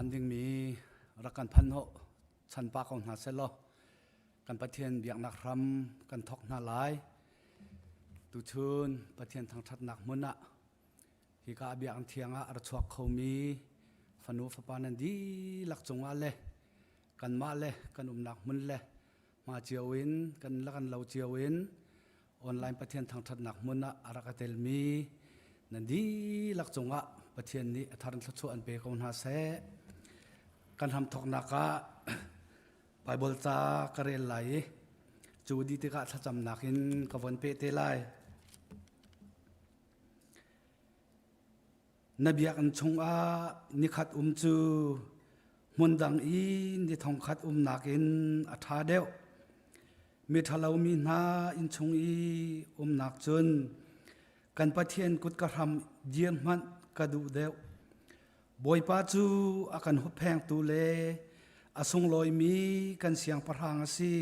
phan dingmi rak kan phan hnawh chan pa ko hna selaw kan Pathian biaknak hram kan thawk hna lai. Tuchun Pathian thangṭhatnak hmun ah hika biakinn thiang ah a ra chuak khomi fanu fapa nan dihlak cungah le kanmah le kan umnak hmun le hma cio in kan la kan lo cio in online Pathian thangṭhatnak hmun ah a rak a telmi nan dihlak cungah Pathian nih a thar in thluachuah an pe ko hna seh. Kan hramthawknak ah Bible ca ka rel lai i cu dih tikah thlacamnak in ka von peh te lai. Na biakinn chungah nikhat um cu hmundang i ni thongkhat um nakin a ṭha deuh. Miṭhalo mi hna innchung i umnak cun kan Pathian kutka hram dir hmanh ka duh deuh. Bawipa cu a kan hupphengtu le a sunglawimi kan siangpahrang a si.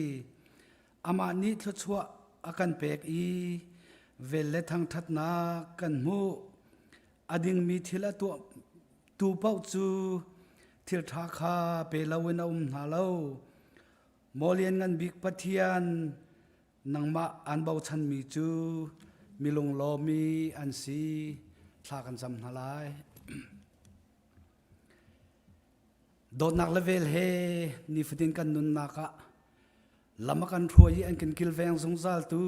Amah nih thluachuah a kan pek i vel le thangṭhatnak kan hmuh. A dingmi thil a tuah tu paoh cu thil ṭha kha pe loin a um hna lo. Maw Lianngan Bik Pathian, nangmah aan bochanmi cu mi lunglawmmi an si. Thla kan cam hna lai. Dawtnak le vel he nifatin kan nunnak ah lam a kan hruai i an kan kilveng zungzaltu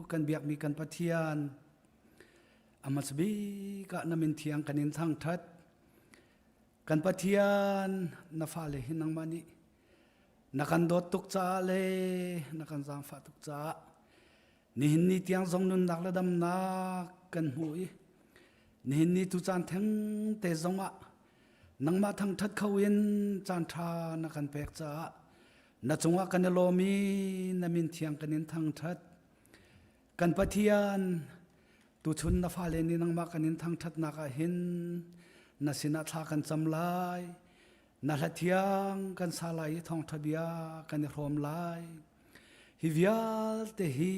kan biakmi kan Pathian a hmasa bik ah na min thiang kan in thangṭhat. Kan Pathian na fale hi nangmah nih na kan dawt tuk caah le na kan zaangfah tuk caah nihin ni tiang zong nunnak le damnak kan hmu i nihin ni tu caan theng te zong ah nangmah thangṭhat kho in caan ṭha na kan pek caah na cungah kan i lawm i na min thiang kan in thangṭhat. Kan Pathian, tuchun na fale nih nangmah kan in thangṭhatnak ah hin na sinah thla kan cam lai. Na hla thiang kan sa lai i thawngṭha bia kan i hrawm lai. Hi vialte hi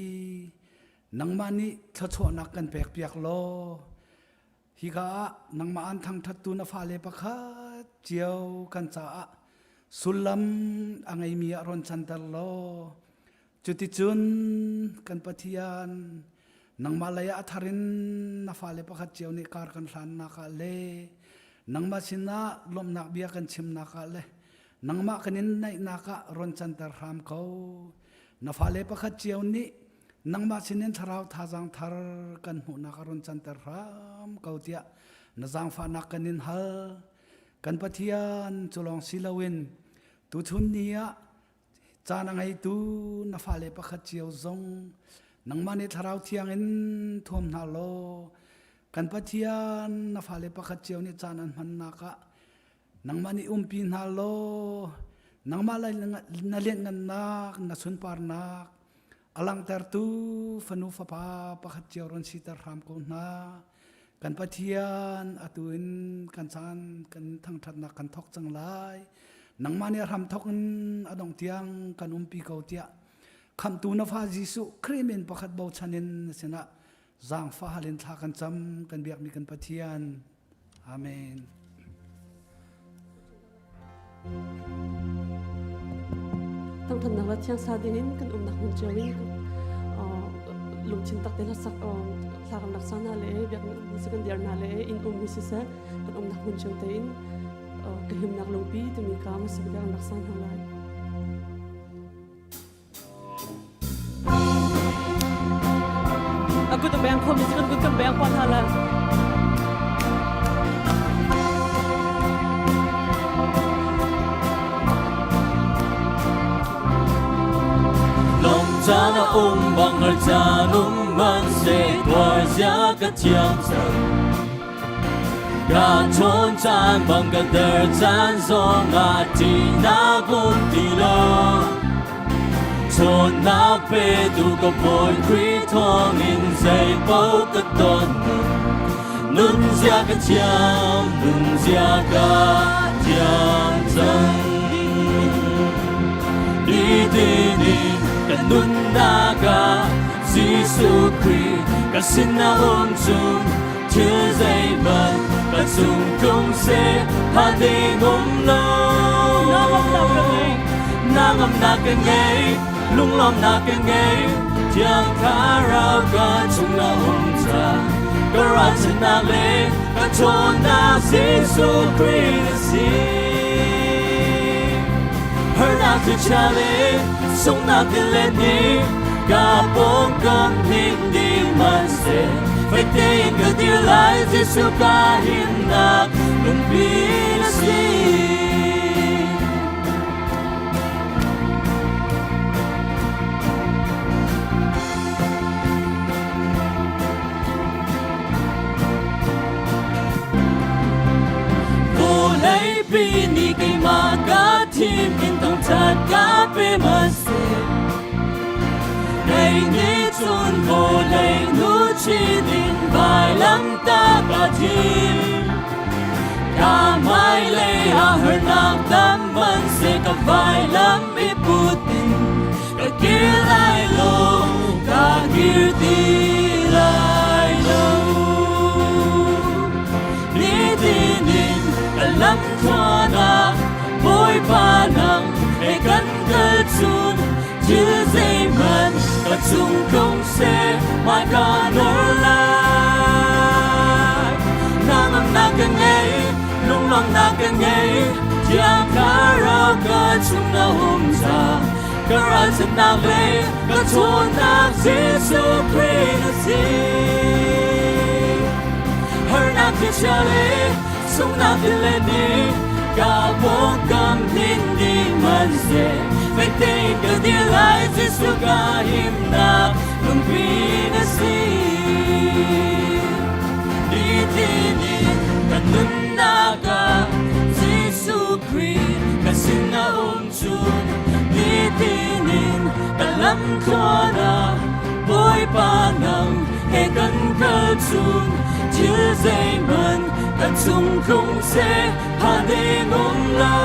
nangmah nih thluachuahnak kan pekpiak law hika ah nangmah an thangṭhattu na fale pakhat cio kan caah sullam a ngeimi ah rawn canter law cuticun kan Pathian nangmah lei ah a thar in na fale pakhat cio nih kar kan hlannak ah le nangmah sinah lawmhnak bia kan chimnak ah le nangmah kan in naihnak ah rawn canter hram ko. Na fale pakhat cio nih nangmah sinin thlarau thazaang thar kan hmuhnak a run canter hram ko tiah na zaangfahnak kan in hal. Kan Pathian cu lawng si loin tuchun ni ah caan a ngeitu na fale pakhat cio zong nangmah nih thlarau thiang in thuam hna law kan Pathian na fale pakhat cio nih caan an hmannak ah nangmah nih umpi hna law nangmah lai na lianhngannak na sunparnak a langhtertu fanu fapa pakhat cio run siter hram ko hna. Kan Pathian, atu in kan caan kan thangṭhatnak kan thawk cang lai. Nangmah nih a hram thawk in a dongh tiang kan umpi ko tiah Khamhtu na fa Jesuh Khrih min pakhat bochan in na sinah zaangfah hal in thla kan cam kan biakmi kan Pathian. Amen. Thangthannak le thiang sa dingin kan umnak hmun cio in lungthin tak te hlasak hla kan rak sa hna le biakinn ummi si kan dir hna le inn ummi siseh kan umnak hmun cio tein ka himnak lungpi timi ka hmasa bik kan rak sa hna lai. Aku tu beng khom kan kun kan beng pon hala. Long caan a um bang har caan um man se tuar zia ka thiam cang. Ka ṭhawn caan bang ka der caan zongah ṭihnak um ti lo. Ṭhawnnak petu ka Bawi Khrih thawngin zei paoh ka ton. Nunzia ka thiam, nunzia ka thiam cang. Nitin in ka nunnak ah Jesuh Khrih ka sinah um chung thil zeihmanh ka Ka cung tlung seh phan ding um lo. Nangam nak ka ngei. Nangam nak ka ngei, lunglawmnak ka ngei. Thiang Thlarau ka chung na um ca. Ka ralchannak le ka ṭhawnnak Jesuh Khrih na si. Harnak thlichia le sunghnak tilet nih ka pawngkam hnin ding hmanhseh fek tein ka dir lai. Jesuh ka himnak lungpi na si. Vawleipi nih keimah ka thim in thangṭhat ka pe hmanhseh kei nih cun vawlei nu chin in vailamtah ka thim. Ka hmailei ah harnak tam hmanhseh ka vailam i put in ka kir lai lo, ka kir ti lai lo. Nitin in ka lam thluan ah Bawipa nang he kan kal cun thil zeihmanh ka cung tlung seh hmai ka nor lai. Hnangamnak ka ngei, lunglawmhnak ka ngei, Thiang Thlarau ka chung na um ca. Ka ralchannak le ka ṭhawnnak Jesuh Khrih na si. Harnak thlichia le sunghnak tilet nih ka pawngkam hnin ding hmanhseh fek tein ka dir lai. Jesuh ka himnak lungpi na si. Nitin in ka nunnak ah Jesuh Khrih ka sin a um cun nitin in ka lam tluan ah Bawipa nang he kan kal cun thil zeihmanh ka cung tlung seh phan ding um lo.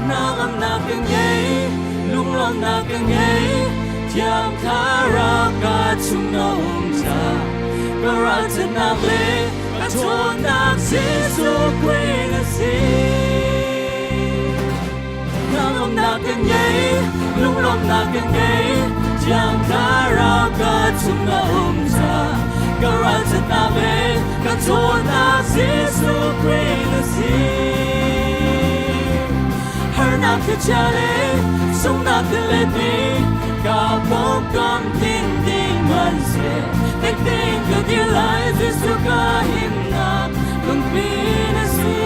Hnangamnak ka ngei, lunglawmhnak ka ngei, Thiang Thlarau ka chung na um ca. Ka ralchannak le ka ṭhawnnak Jesuh Khrih na si. Hnangamnak ka ngei, lunglawmhnak ka ngei, Thiang Thlarau ka chung na um ca. Ka ralchannak le ka ṭhawnnak Jesuh Khrih na si. Harnak thlichia le sunghnak tilet nih ka pawngkam hnin ding hmanhseh fek tein ka dir lai. Jesuh ka himnak lungpi na si.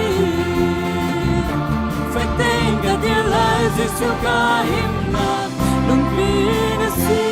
Fek tein ka dir lai. Jesuh ka himnak lungpi na si.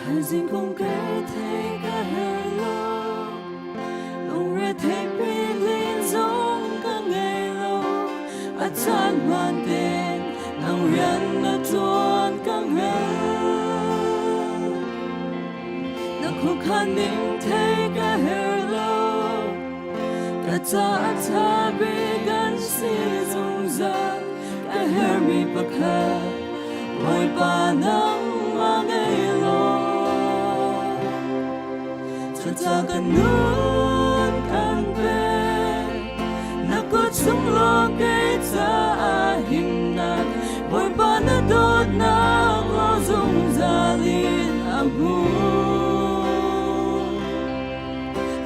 Thaizing kong ka thei ka her lo, lungre thei pi lin zong ka ngei lo. A caan hmaan tein nang rian na ṭuan ka hngal. Na khuakhan ning thei ka her lo, ka ca a ṭha bik kan si zungzal. Ka hermi pakhat Bawipa nangmah ngei law cuca kan nun kan pek. Na kut chung lawng kei caah himnak. Bawipa na dawtnak law zungzal in a hmun.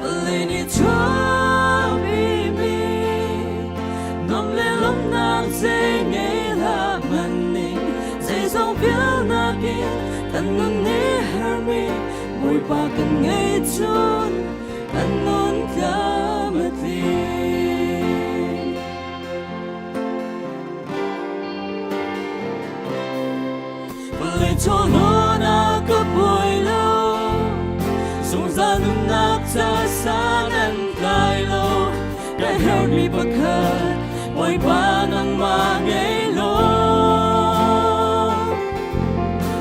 Vawlei nih chuahpimi nuam le lawmhnak zei ngei hlah hmanning, zeizong vialnak in kan nun nih hermi Bawipa kan ngei cun kan nun tlam a tling. Vawlei chawhlawn ah ka buai lo, zungzal nunnak. ca san an tlai lo. Ka herhmi pakhat Bawipa nangmah ngei law.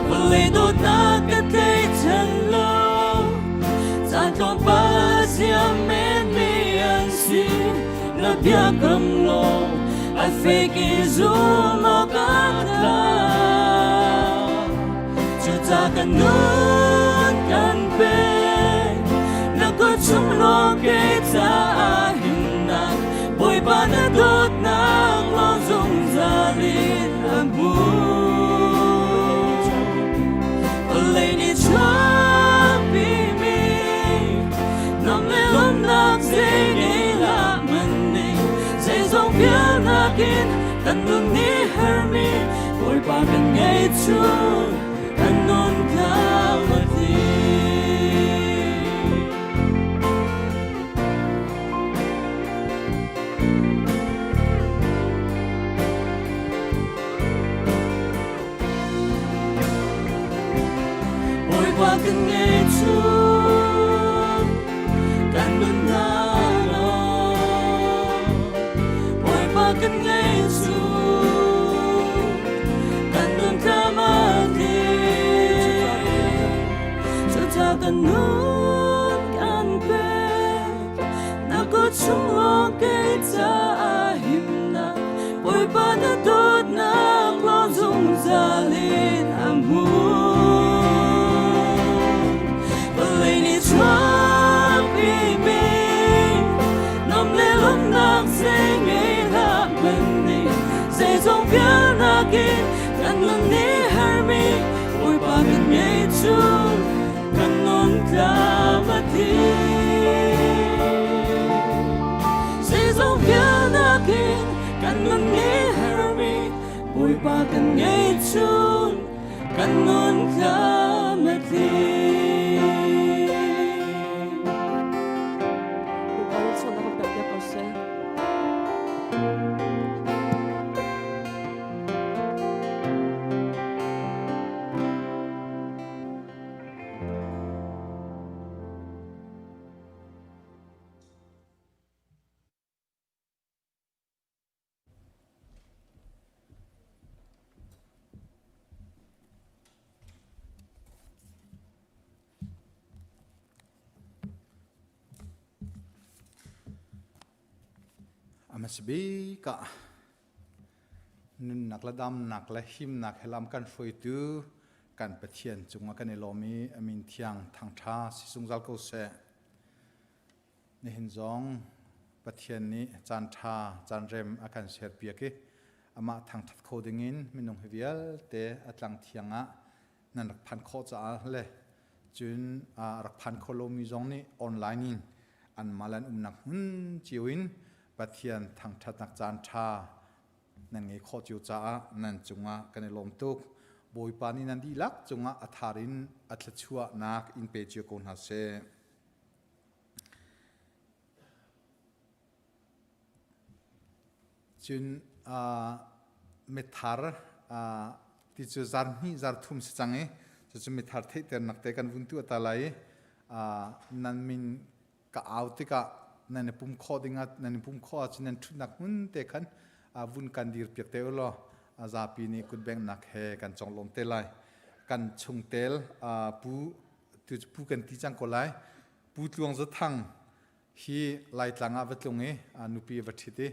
Vawlei dawtnak ka tlaichan lo. Caan tlawmpal siam menmi an si. Na biakam law a fek i zum awk a tlak. Cuca kan nun kan pek, na kut chung lawng kei caah himnak, Bawipa na dawtnak lawng zungzal in a hmun. Vawlei nih chuahpimi nang le lawmhnak zei ngei hlah man ning, zeizong vialnak in kan nun nih hermi Bawipa kan ngei cu kan nun tlam a tling. Bawipa kan ngei cu kan nun hna law Bawipa kan ngei cu kan nun tlam a tling. Cuca kan nun kan pek na kut chung lawng kei caah himnak Bawipa na dawtnak lawng zungzal in a hmun. Vawlei nih chuahpimi nam le lawmhnak zei ngei hlah hmanh nih zeizong vialnak in kan nun nih hermi Bawipa kan ngei cu kan nun tlam a tling. Zeizong vialnak in kan nun nih hermi Bawipa kan ngei cun kan nun tlam a tling. Bawipa nih sualnak kan pek piak ko seh. A hmasa bik ah nunnak le damnak le himnak he lam kan hruaitu kan Pathian cungah kan i lawm i a min thiang thangṭha si zungzal ko seh. Nihin zong Pathian nih caan ṭha, caan rem a kan serpiak i amah thangṭhat kho dingin minung hi vialte a tlang thiang ah nan rak phan khawh caah le cun a rak phan kho lomi zong nih online in anmah le an umnak hmun cio in Pathian thangṭhatnak caan ṭha nan ngei khawh cio caah nan cungah kan i lawm tuk. Bawipa nih nan dihlak cungah a thar in a thluachuahnak in pe cio ko hna seh. Cun mithar ti cu zar hnih zar thum si cang i cucu mithar theihternak te kan vun tuah ta lai i nan min ka au tikah nan i pum khawh dingah nan i pum khawh ahcun nan ṭhutnak hmun te khan vun kan dir piak te u law zapi nih kutbengnak he kan conglawm te lai. Kan chungtel pu tu cu pu kan ti cang ko lai. Pu Tluang Za Thang hi Laitlang ah va tlung i nupi va ṭhit i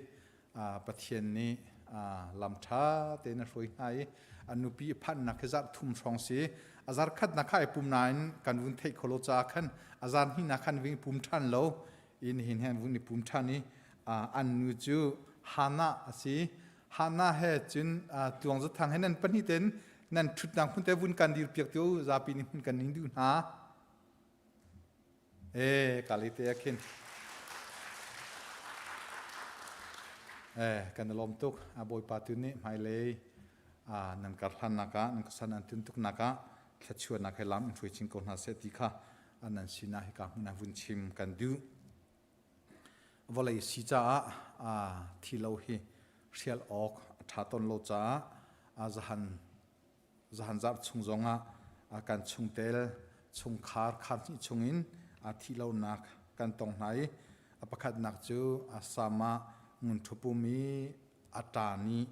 Pathian nih lam ṭha tein a hruai hna i a nupi a phanhnak hi zarh thum hrawng si. A zar khatnak kha ai pum nain kan vun theih kho lo caah khan a zar hnihnak khan ving pum ṭhan lo i nihin he an vun i pum ṭhan i an nu cu Hannah a si. Hannah he cun Tluang Za Thang he nan pahnih tein nan ṭhutnak hmun te vun kan dir piak te u zapi nih hmun kan ning duh hna. Eh, kali te ah khin. Eh, kan i lawm tuk. A Bawipa tu nih hmailei nan kar hlannak ah, nan khuasan an tun tuknak ah thluachuahnak he lam in hruai chin ko hna seh ti kha nan sinah hika hmun ah vun chim kan duh. Vawlei si caah thi lo hi hrial awk a ṭha tawn lo caah zahan Zahan zarh chung zongah kan chungtel chungkhar khar hnih chungin thihlonak. kan tong hna i a pakhatnak cu Assam ah Ngunthupum i a ṭa nih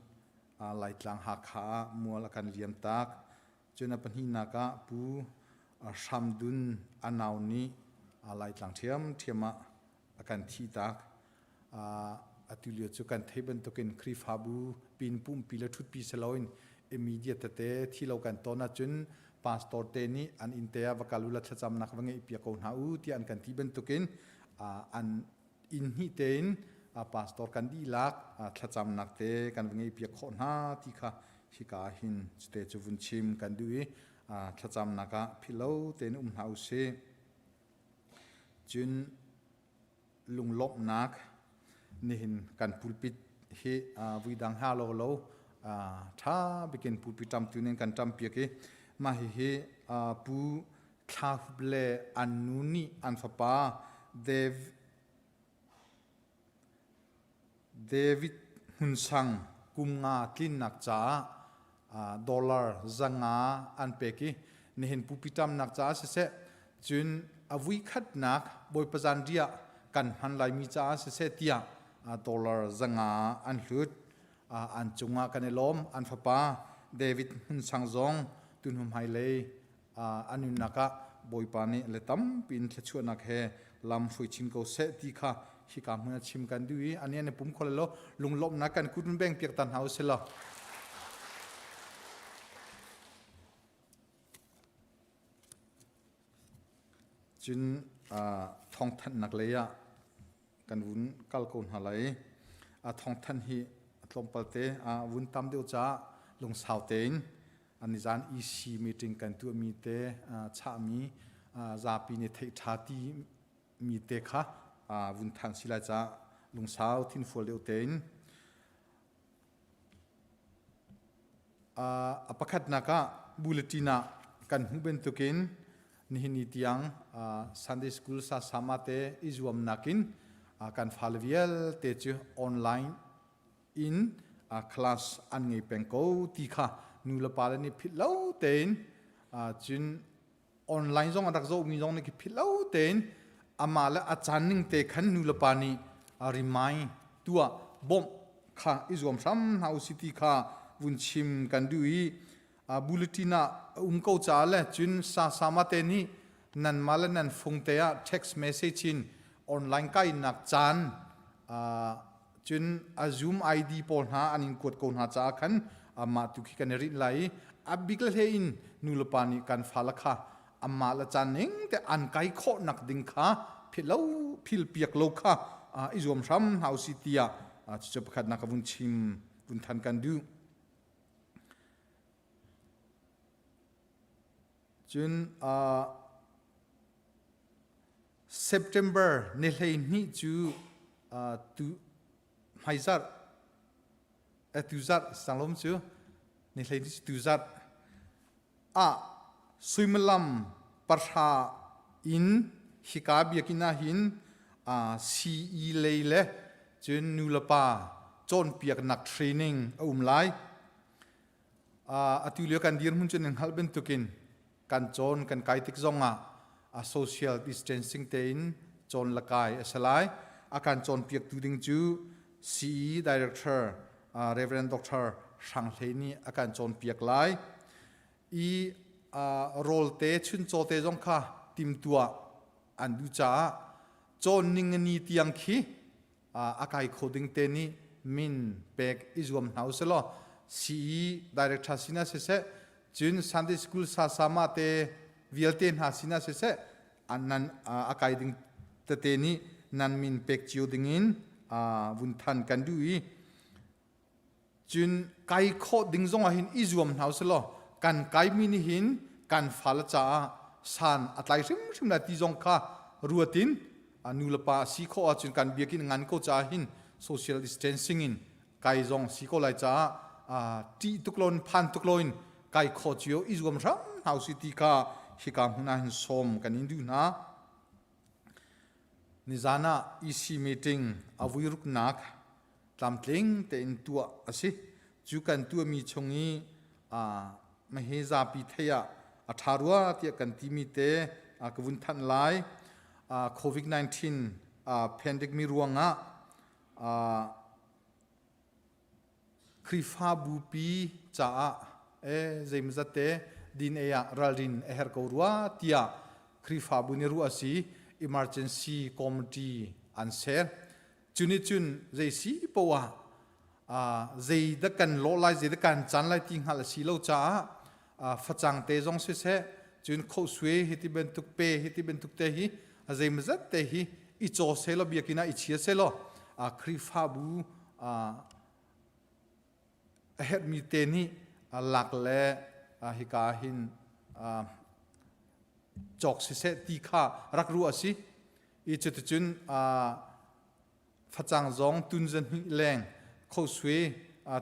Laitlang Hakha ah mual a kan liam tak. Cun a pahnihnak ah Pu Hram Dun a nau nih Laitlang ṭhiamṭhiam ah a kan thih tak. Atu lio cu kan theih bantukin Khrihfabu pin pumpi le ṭhutpi si loin immediate tete thi lo kan ton ahcun pastor te nih an inn te ah va kal u la thlacamnak va ngeih piak ko hna u tiah an kan ti bantukin an inn hnih tein pastor kan dihlak thlacamnak te kan va ngeih piak khawh hna ti kha hika hin cute cu vun chim kan duh i thlacamnak ah philh tein um hna u sih. Cun lunglawmhnak nihin kan pulpit hi vuidang ha lo lo ṭha bikin pulpit ṭamtu nin kan ṭampiak i mah hihi Pu Thla Hup le an nu nih an fapa Dev David Hmun Sang kum nga tlinnak caah dollar 500 an pek i nihin pupi ṭamnak caah siseh cun a vuikhatnak Bawipa zanriah kan hman laimi caah siseh tiah dollar 500 an hlut. An cungah kan i lawm. An fapa David Hmun Sang zong tuhnu hmailei a nunnak ah Bawipa nih le tampi in thluachuahnak he lam hruai chin ko seh ti kha hika hmun a chim kan duh i ani an i pum kho lo lunglawmhnak kan kut in beng piak ta hna u sih law. Cun thawngthanhnak lei ah kan vun kal ko hna lai. A thawngthanh hi tlawmpal te vun tam deuh caah lungsau tein nizan EC meeting kan tuahmi te chahmi zapi nih theih ṭha ti mi te kha vun than si lai caah lungsau thinfual deuh tein a pakhatnak ah bulletin ah kan hmuh bantukin nihin ni tiang Sunday School sa sama te i zuamnak in kan fale vialte cu online in class an ngei peng ko ti kha nu le pa le nih philh lo tein cun online zong an rak zohmi zong nih philh lo tein amah le a caan ning te khan nu le pa nih remind tuah bawmh kha i zuam hram hna usih ti kha vun chim kan duh i bulletin ah um ko caah le cun sa sama te nih nanmah le nan fung te ah text message in online kainak caan cun a Zoom ID pawl hna an in kuat ko hna caah khan mah tu khi kan i rinh lai i a bik le hlei in nu le pa nih kan fale kha amah le caan ning te an kai khawh nak ding kha phil lo phil piak lo kha i zuam hram hna usih tiah cucu pakhatnak ka vun chim vun than kan duh. Cun September ni 12 cu tu hmaizarh tuzarh sanglawm cu ni 12 cu tuzarh ah suimilam 9 in hika biakinn ah hin CE lei le cun nu le pa cawnpiaknak training a um lai. Atu lio kan dirhmun cu nan hngalh bantukin kan cawn kan kai tik zongah a social distancing tein cawn le kai a si lai. A kan cawnpiaktu ding cu CE Director Reverend Dr. Hrang Hlei nih a kan cawnpiak lai. I rawl te chuncaw te zong kha timtuah an duh caah cawn ning ni tiang khi a kai kho ding te nih min pek i zuam hna usih law CE director sinah siseh cun Sunday school sa sama te vialte hna sinah siseh nan a kai ding tete nih nan min pek cio ding in vun than kan duh i Cun kai khawh ding zong ah hin i zuam hna usih law kan kaimi nih hin kan fale caah san a tlai hrimhrim lai ti zong kha ruat in nu le pa si khawh ahcun kan biakinn ngan ko caah hin social distancing in kai zong si ko lai caah ṭih tuk loin phan tuk loin kai khawh cio i zuam hram hna usih ti kha hika hmun ah hin sawm kan in duh hna. Nizan ah EC meeting a vuiruknak tlamtling tein tuah a si. Cu kan tuahmi chung i mahi zapi thei ah a ṭha rua tiah kan timi te ka vun thanh lai. COVID-19 pandemic mi ruangah Khrihfabupi caah e zeimawzat te din ei ah ralrin a herh ko rua tiah Khrihfabu nih ruah a si. Emergency Committee an ser. Cu nih cun zei si poah ah zei dah kan lawh lai, zei dah kan caan lai ti hngalh a si lo caah facang te zong siseh, cun khohsue hi ti bantuk pe hi ti bantuk te hi a zeimawzat te hi i caw selaw biakinn ah i chia selaw Khrihfabu a herhmi te nih lak le hika hin cawk siseh ti kha rak ruah a si. I cuticun facang zong tun zahnih leng khosue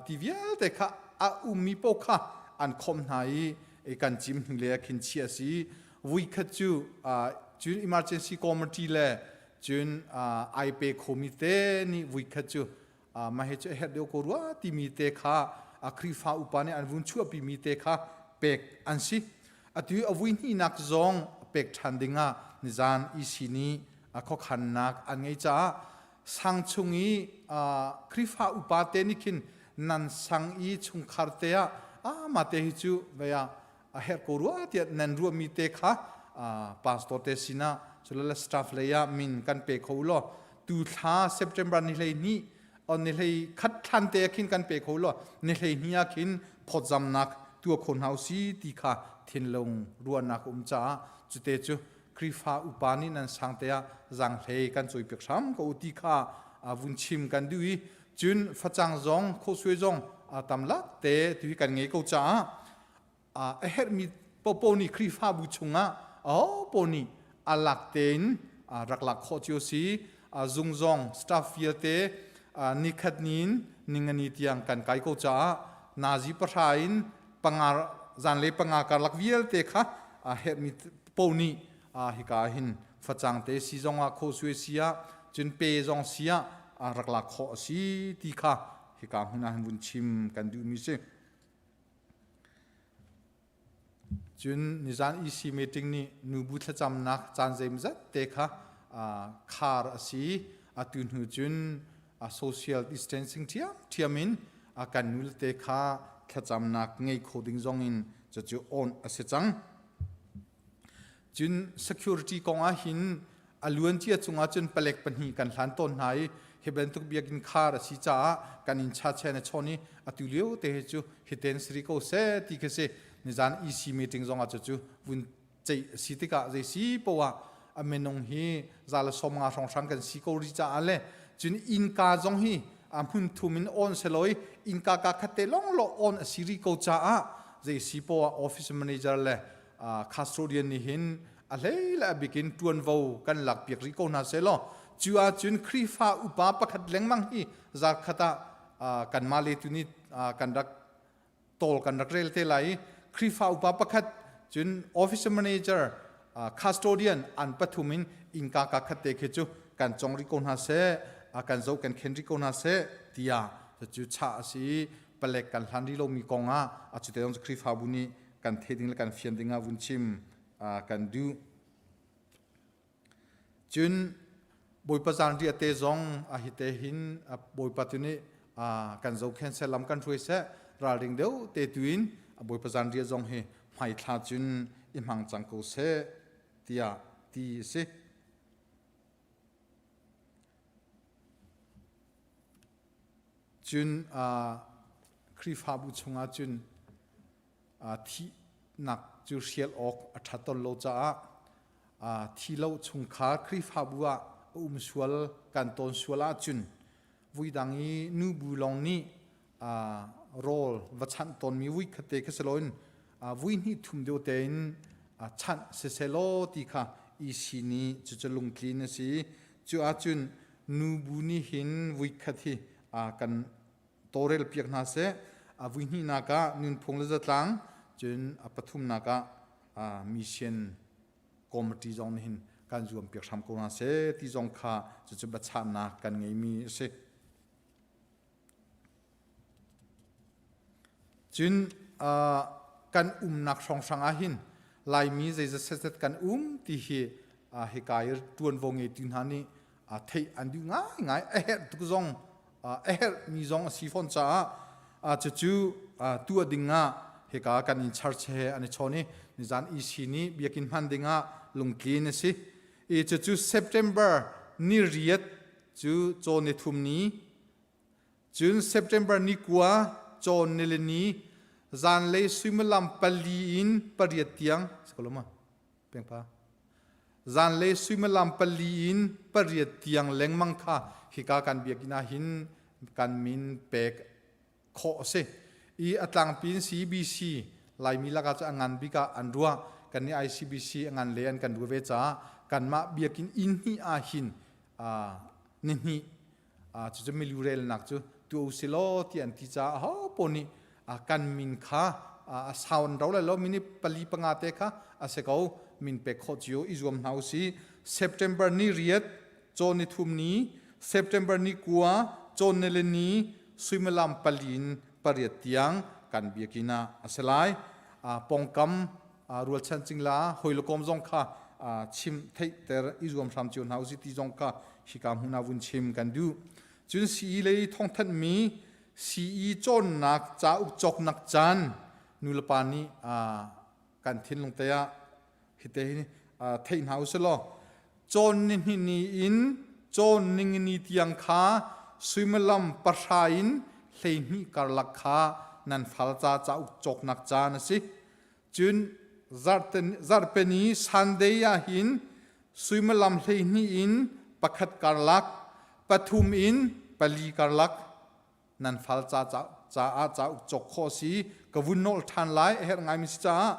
ti vialte kha a ummi paoh kha an khawmh hna i kan cim hnu le khin chiah a si. Vui khat cu cun emergency committee le cun ai pe khomi te nih vui khat cu mah hi cu a herh deuh ko rua timi te kha Khrihfa upa nih an vun chuahpimi te kha pek an si. Atu a vui hnihnak zong pek ṭhan dingah nizan EC nih khuakhannak an ngei caah sang chung i Khrihfa upa te nih khin nan sang i chungkhar te ah mah te hi cu vei ah a herh ko rua tiah nan ruahmi te kha pastor te sinah culale staff lei ah min kan pe kho law tu thla September ni 12 on ni hlei khat thlan te khin kan pe kho law ni 12 ah khin phawtzamnak tua kho hna si ti kha thinlung ruahnak um caah cute cu Khrihfa upa nih nan sang te ah zanghlei kan cawi piak hram ko ti kha vun chim kan duh i cun facang zong khosue zong tam lak te tu hi kan ngei ko caah a herhmi popo nih Khrihfabu chungah aho nih a lak tein rak lak khawh cio si. Zung zong staff vialte nikhat ni in ningani tiang kan kai ko caah nazi pahra in panga zanlei panga karlak vialte kha a herhmi po nih hika hin facang te si zong ah khosue si ah cun pe zong si ah rak lak khawh a si ti kha hika hmun ah hin vun chim kan duhmi si. Cun nizan EC meeting nih nubu thlacamnak caan zeimzat te kha khar a si. Atu hnu cun social distancing ṭhiamṭhiam in kan nule kha thlacamnak ngei kho ding zong in cucu on a si cang. Cun security kong ah hin a luancia cungah cun palek pahnih kan hlan tawn hna i hi bantuk biakinn khar a si caah kan inn chachen a chawn i atu lio te hi cu hiten siri ko seh ti khi si nizan EC meeting zong ah cu vun ceih a si tikah zei si poah a minung hi za le 50 hrawnghrang kan si ko ri caah le cun innka zong hi a hmun thum in on seloi innka ka khat te long lo on a si ri ko caah zei si poah office manager le custodian nih hin a hlei le a bikin ṭuanvo kan lak piak rih ko hna seh law cu ahcun Khrihfa upa pakhat lengmang hi zarkhat ah kanmah le tu nih kan rak tawl kan rak rel te lai i Khrihfa upa pakhat cun office manager custodian an pathum in innka ka khat te khi cu kan cong rih ko hna seh kan zoh kan khen rih ko hna seh tiah cu chah a si i palek kan hlan rih lomi kong ah a cu te zong cu Khrihfabu nih kan theih ding le kan fian ding ah vun chim kan duh. Cun Bawipa zanriah te zong a hi te hin Bawipa tu nih kan zohkhen seh lam kan hruai seh ralring deuh te tu in Bawipa zanriah zong hi hmaithla cun i hmang cang ko seh tiah ti a si. Cun Khrihfabu chungah cun thihnak cu hrial awk a ṭhat tawn lo caah thi lo chungkhar Khrihfabu ah a um sual kan tawn sual ahcun vuidang i nubu lawng nih rawl va chanh tawnmi vui khat te kha si loin vui hnih thum deuh tein chanh siselaw ti kha EC nih cucu lungtlin a si. Cu ahcun nubu nih hin vui khat hi kan tawlrel piak hna seh. A vui hnihnak ah nunphung le zatlang, cun a pathumnak ah mission committee zong nih hin kan zuam piak hram ko hna seh ti zong kha cucu biachahnak kan ngeimi a si. Cun kan umnak hrawnghrang ah hin Laimi zeizat setzat kan um ti hi. Hika i ṭuanvo ngeitu hna nih theih an duh ngaingai. A herh tuk zong a herhmi zong a si fawn caah cucu tuah ding ah hika kan in church he an i chawn i nizan EC nih biakinn hman ding ah lungtlin a si. I cucu September ni riat cu cawn ni thum ni cun September ni kua cawn nilini zanlei suimilam pali in pariat tiang sikoloma pengpa zanlei suimilam pali in pariat tiang lengmang kha hika kan biakinn ah hin kan min pek khawh a si. I a tlangpi in CBC Laimi lakah cu a ngan bik ah an ruah. Kan nih ICBC a ngan le an kan ruah ve caah kanmah biakinn inn hnih ah hin ni hnih cucu milu relnak cu tuah u silaw ti an ti caah aho paoh nih kan min kha a sau an ro lai lo minute pali panga te kha a si ko min pek khawh cio i zuam hna u si. September ni riat cawn ni thum ni September ni kua cawn ni le ni suimilam pali in pariat tiang kan biakinn ah a si lai. Pongkam rualchan cingla hoi le kom zong kha chim theihter i zuam hram cio hna usi ti zong kha hika hmun ah vun chim kan duh. Cun CE lei thawngthanhmi CE cawnnak cauk cawknak caan nulepa nih kan thinlung te ah hite hi theih hna usih law cawn ni hnih ni in cawn ningini tiang kha suimilam pahra in 12 karlak kha nan fal ca cauk cawknak caan a si. Cun zarhpeni Sunday ah hin suimilam 12 in pakhat karlak pathum in pali karlak nan fal ca caah cauk cawk khawh si. Ka vun nawl ṭhan lai, a herh ngaimi si caah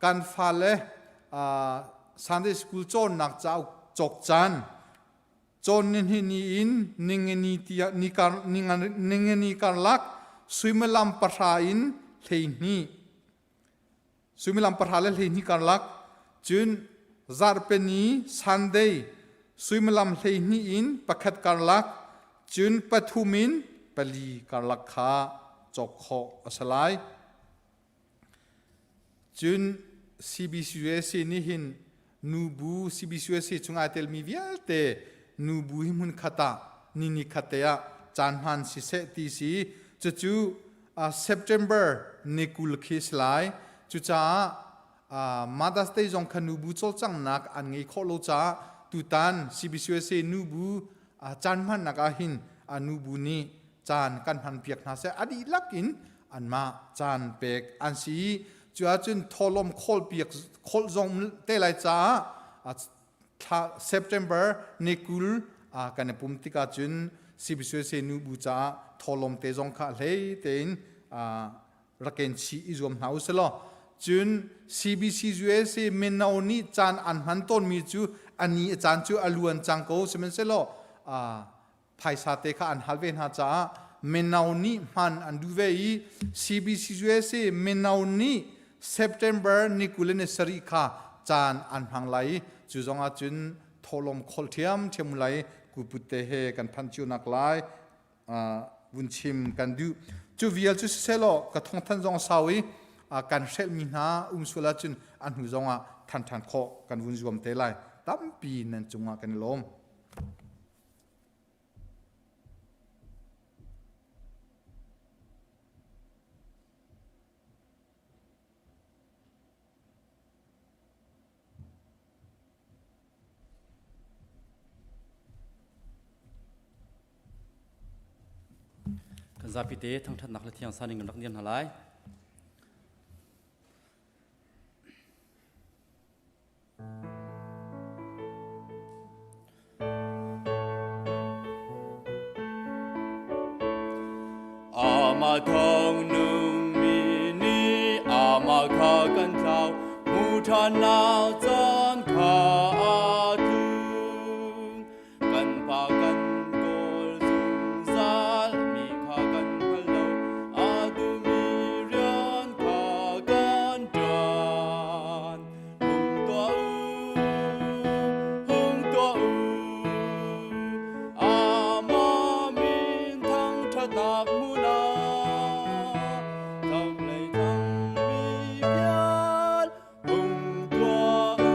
kan fale Sunday school cawnnak cauk cawk caan cawn ni hnih ni in ningani tiah ningani karlak suimilam pahra in 12 suimilam pahra le 12 karlak, cun zarhpini Sunday suimilam 12 in pakhat karlak cun pathum in pali karlak kha cawk khawh a si lai. Cun CBCUSA nih hin nubu CBCUSA chung ai telmi vialte nubu hi hmun khat ah ni ni khat te ah caan hman siseh ti si cucu September ni 20 khi si lai. Cucaah Mother's Day zong kha nubu cawlcanghnak an ngei khawh lo caah tutan CBCUSA nubu caan hmannak ah hin nubu nih caan kan hman piak hna seh a dihlak in anmah caan pek an si. Cu ahcun thawlawm khawl piak kholh zong te lai caah thla September ni 20 kan i pum tikah cun CBCUSA nubu caah thawlawm te zong kha hlei tein raken chih i zuam hna u sih law cun CBC USA mino nih caan an hman tawnmi cu ani a caan cu a luan cang ko sihmanhsehlaw phaisa te kha an hal ve hna caah mino nih hman an duh ve i CBC USA mino nih September ni 27 kha caan an hmang lai i cu zong ah cun thawhlawm kholh ṭhiamṭhiam lai kuput te he kan phanh cio nak lai vun chim kan duh. Cu vial cu siselaw ka thawngthan zong sau i kan hrelhmi hna um sual ahcun a hnu zong ah than ṭhan khawh kan vun zuam te lai. Tampi nan cungah kan i lawm. Kan zapi te thangṭhatnak le thiang saning kan rak niam hna lai. Amah thawng nungmi nih amah kha kan tlau, hmu ṭhannak caan kha a tlung. Kan pa kan kawl zungzal mi kha kan hngal lo, a duhmi rian kha kan ṭuan. Hung tuah u, hung tuah u, Amah min thangṭhatnak hmun ah chaklei thangmi vial hung tuah u.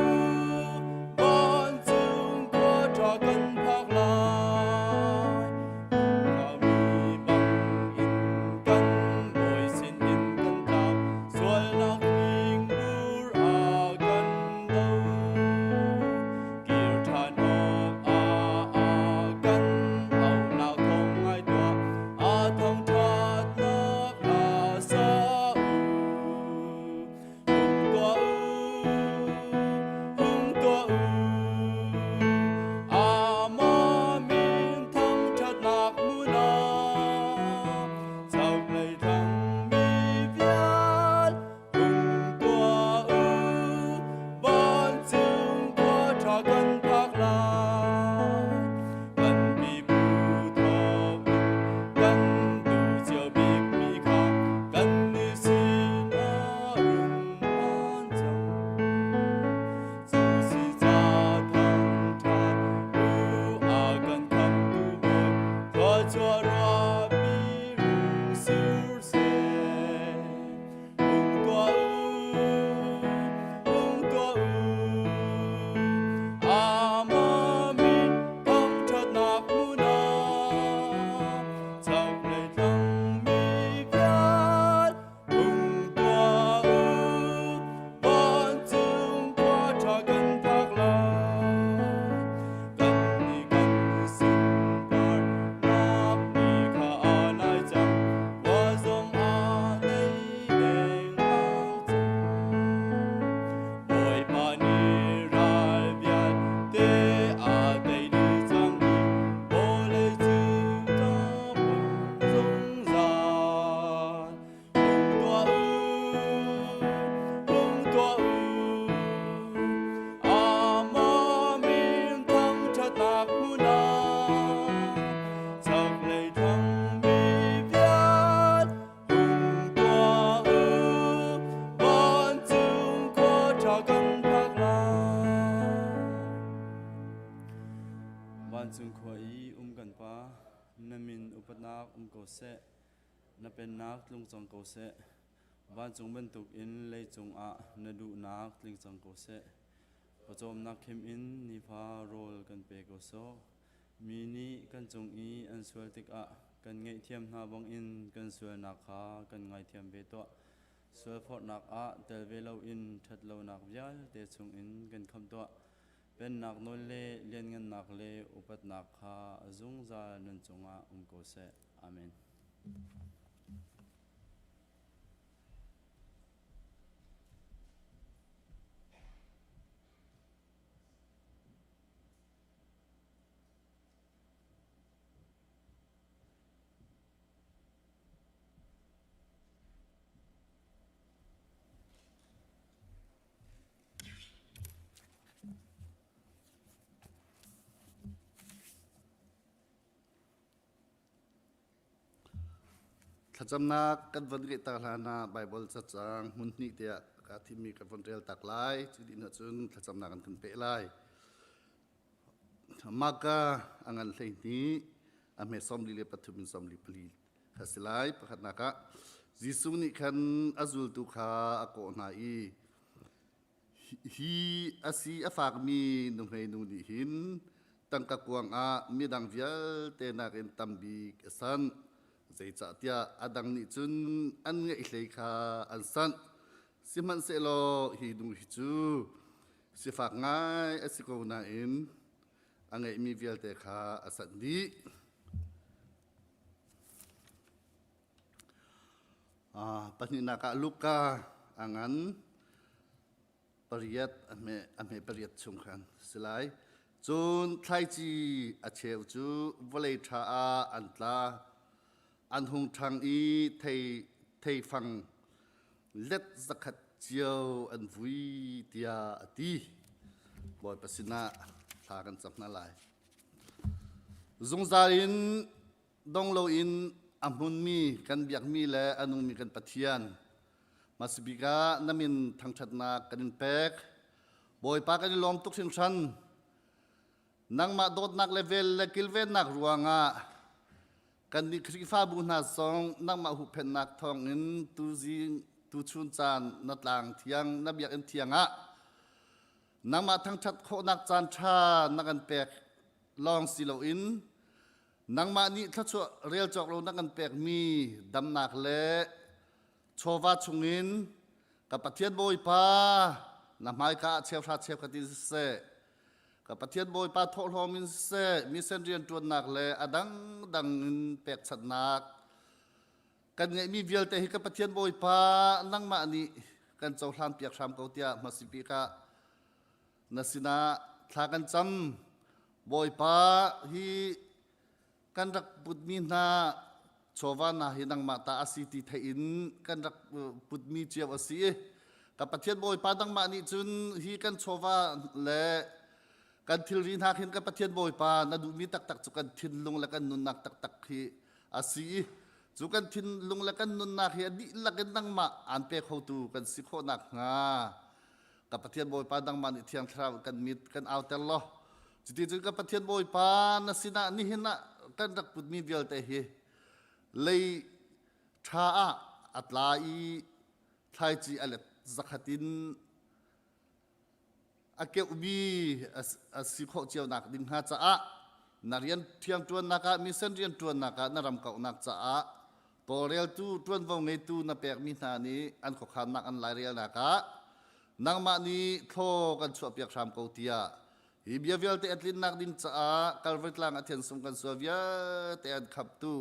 Thluachuah ruahpi rung sur seh. Hung tuah u, hung tuah u. Amah min thangṭhatnak hmun ah chaklei thlangmi vial hung tuah u. Vancung khua ṭha kan phak lai. Kannih kan sunparnak ni kha a nai cang. Khua zong aa nei lengmang cang. Bawipa nih ral vialte a tei dih cang i vawlei cung ṭap zungzal. Hung tuah u, hung tuah u. Amah min thangṭhatnak hmun ah chaklei thlangmi vial hung tuah u. Vancung khua ṭha kan phak lai. Vancung khua i um kan Pa, na min upatnak um ko seh. Na pennak tlung cang ko seh. Vancung bantukin leicung ah na duhnak tling cang ko seh. Pawcawmnak khim in nifa rawl kan pe ko sawh. Mi nih kan cung i an sual tikah kan ngaihthiam hna bangin kan sualnak kha kan ngaithiam ve tuah. Sualphorhnak ah tel ve loin ṭhatlonak vialte chungin kan khamh tuah. Pennak nawl le lianngannak le upatnak kha a zungzal nan cungah um ko seh. Amen. Thlacamnak kan von ngeih tak hlan ah Baibal cacang hmun hnih tiah kaa thimmi ka von rel tak lai. Cu dih hnu cun thlacamnak an kan peh lai. Maka a ngan 12 a hme 43 in 44 kha si lai. Pakhatnak ah Jesuh nih khan a zultu kha a kawh hna i Hi a si a fakmi nuhmeinu nih hin tangka kuang ah midang vialte nakin tam bik a sanh. Zeicahtiah a dang nih cun an ngeih hlei kha an sanh. Sihmanhsehlaw hi nu hi cu sifak ngai a si ko nain a ngeihmi vialte kha a sanh dih. Pahnihnak ah Luka a ngan pariat a hme pariat chung khan si lai. Cun thlaici a cheu cu vawlei ṭha ah an tla. An hung ṭhang i thei theifang let zakhat cio an vui tiah a ti. Bawipa sinah thla kan cam hna lai. Zungzal in dong loin a hmunmi kan biakmi le a nungmi kan Pathian hmasabik ah na min thangṭhatnak kan in pek. Bawipa kan i lawm tuk hringhran. Nangmah dawtnak le vel le kilvennak ruangah kannih Khrihfabu hna zong nangmah huhphenhnak thawngin tuzing tuchun caan na tlang thiang na biakinn thiang ah nangmah thangṭhat khawhnak caan ṭha na kan pek lawng si loin Nangmah nih thluachuah rel cawk lo na kan pekmi damnak le chawva chungin ka Pathian Bawipa na hmaika ah cheuhra cheukhat in siseh, ka Pathian Bawipa thawhlawm in siseh, mission rianṭuannak le a dangdang in pekchanhnak kan ngeihmi vialte hi ka Pathian Bawipa nangmah nih kan cohlan piak hram ko tiah hmasibik ah na sinah thla kan cam. Bawipa hi kan rak putmi hna chawva hna hi nangmah ta a si ti theih in kan rak putmi cio a si i ka Pathian Bawipa nangmah nih cun hi kan chawva le kan thilri hna khin ka Pathian Bawipa na duhmi taktak cu kan thinlung le kan nunnak taktak hi a si i cu kan thinlung le kan nunnak hi a dihlak in nangmah aan pe khotu kan si khawh nakhnga ka Pathian Bawipa nangmah nih Thiang Thlarau kan mit kan auter law cuti cun ka Pathian Bawipa na sinah nihin ah kan rak putmi vialte hi lei ṭha ah a tla i thlaici a let zakhat in a keuhmi a si khawh cio nak ding hnga caah na rian thiang ṭuannak ah mission rian ṭuannak ah na ram kauhnak caah tawlreltu ṭuanvo ngeitu na pekmi hna nih an khuakhannak an lairelnak ah nangmah nih thlaw kan chuahpiak hram ko tiah hi bia vialte a tlinnak ding caah Calvary tlang a thiansung kan sual vialte an khaptu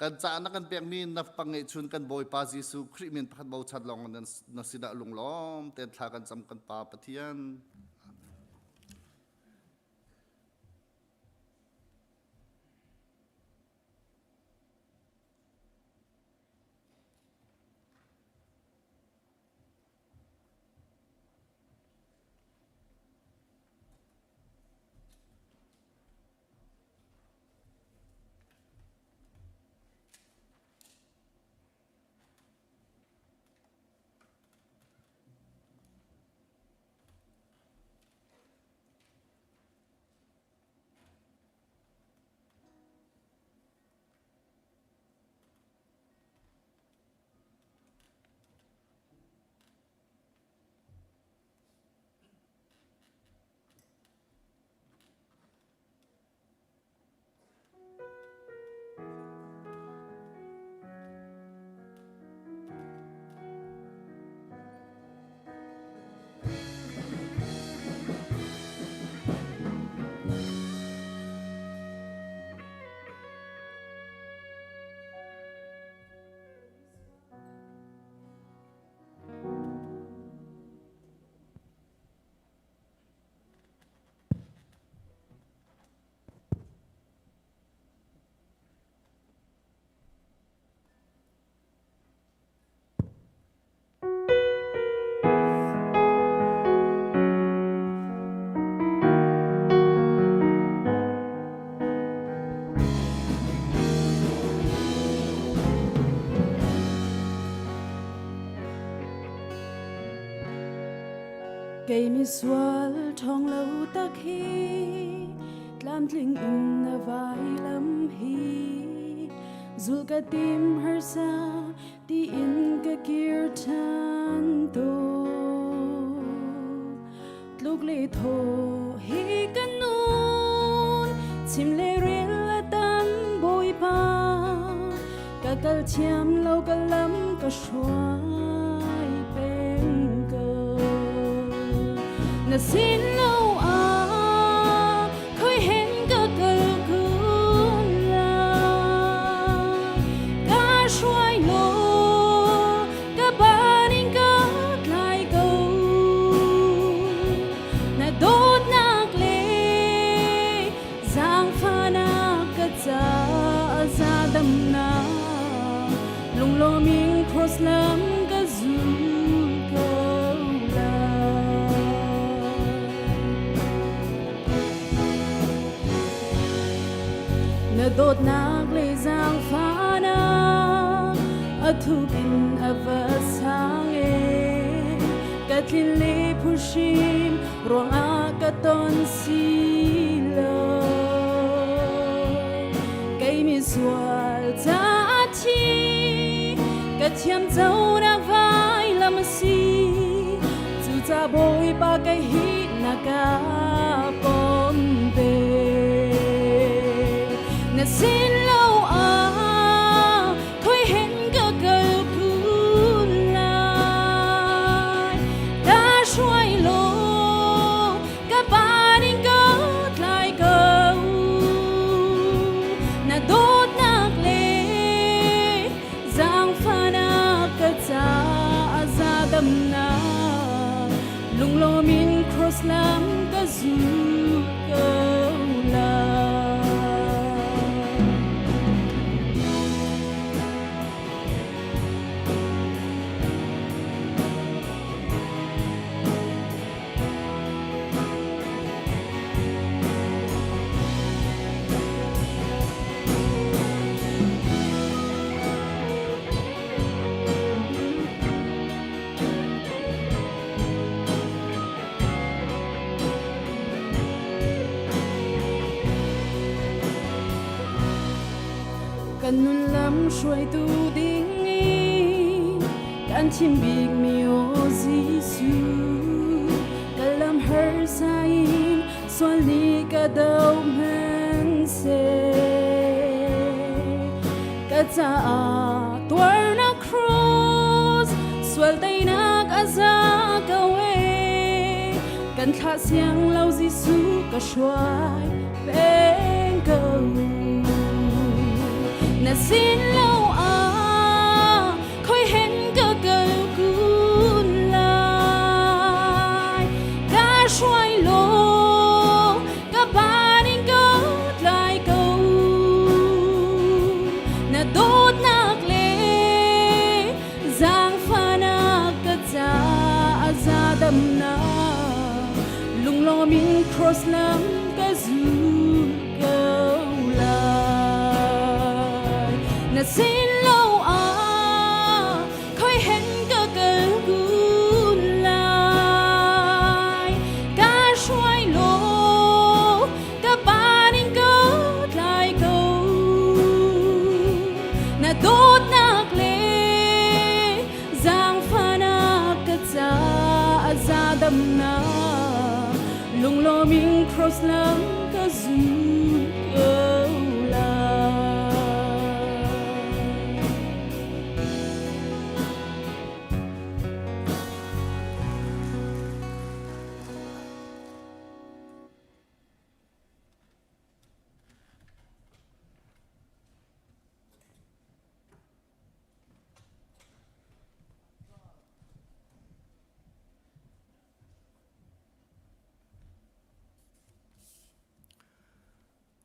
kan caah na kan pekmi na pangeihchun kan Bawipa Jesuh Khrih min pakhat bochan lawng na sinah lunglawm tein thla kan cam kan Pa Pathian. Kei misual ṭhawng lo tak hi tlamtling in na vailam hi zul ka tim harsa tiin ka kir ṭhan tawn. Tluk le thaw hi ka nun chim le rel a tam Bawipa ka kal thiam lo ka lam ka hruai peng ko na sin lo ah khoi hen ka kal kun lai ka hruai law ka ban in ka tlai ko na dawtnak le zaangfahnak ka ca za damnak lunglawm in cross lam ka zul ko lai Na dawtnak le zaangfahnak a thuk in a va sang e ka tlin le phuhrim ruangah ka ton si lo kei misual ca thi ka thiam conak vailam a si cuca Bawipa kei hi na ka pom ve na sin lo ah khoi hen ka kal kun lai ka hruai law ka ban in ka tlai ko na dawtnak le zaangfahnak ka ca za damnak lunglawm in cross lam ka zul ko lai. Kan nun lam hruaitu ding in kan thim bik mi aw Jesuh. Ka lam harsa in sual nih ka do hmanhseh. Ka caah tuarnak cross sual teinak a za ko e. Kan thlah siang lo Jesuh ka hruai peng ko. Na sin lo ah khoi hen ka kal kun lai. Ka hruai law ka ban in ko tlai ko. Na dawtnak le zaangfahnak ka ca a za damnak lunglawm in cross lam ka zul ko lai. Na sin lo ah khoi hen ka kal kun lai. Ka hruai law ka ban in ko tlai ko. Na dawtnak le zaangfahnak ka ca a za damnak lunglawm in cross lam ka zul ko lai.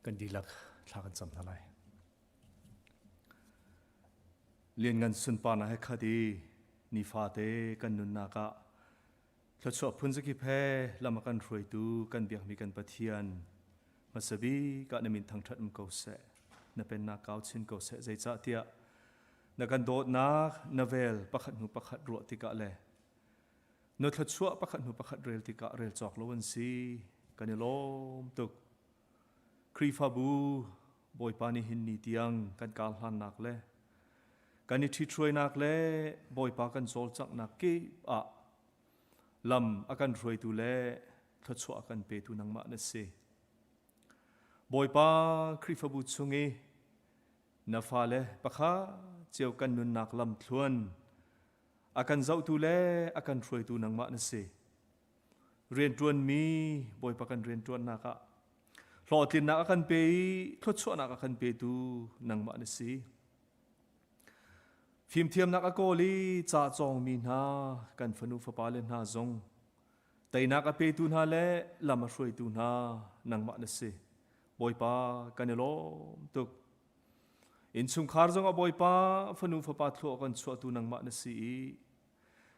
Kan dihlak thla kan cam hna lai. Lianngan sunparnak he khat i nifate kan nunnak ah thluachuah phun zakip he lam a kan hruaitu kan biakmi kan Pathian hmasa bik ah na min thangṭhat um ko seh. Na pennak kau chin ko seh. Zeicahtiah na kan dawtnak na vel pakhat hnu pakhat ruah tikah le na thluachuah pakhat hnu pakhat rel tikah rel cawk lo an si. Kan i lawm tuk. Khrihfabu Bawipa nih hin ni tiang kan kar hlannak le kan i ṭhithruainak le Bawipa kan cawlcanghnak kip ah lam a kan hruaitu le thluachuah a kan petu nangmah na si. Bawipa Khrihfabu chung i na fale pakhat cio kan nunnak lam thluan a kan zohtu le a kan hruaitu nangmah na si. Rianṭuanmi Bawipa kan rianṭuannak ah hlawhtlinnak a kan pe i thluachuahnak a kan petu nangmah na si. Fimthiamnak a kawl i ca cawngmi hna kan fanu fapale hna zong teinak a petu hna le lam a hruaitu hna nangmah na si. Bawipa kan i lawm tuk. Innchungkhar zong ah Bawipa fanu fapa thlua kan chuahtu nangmah na si i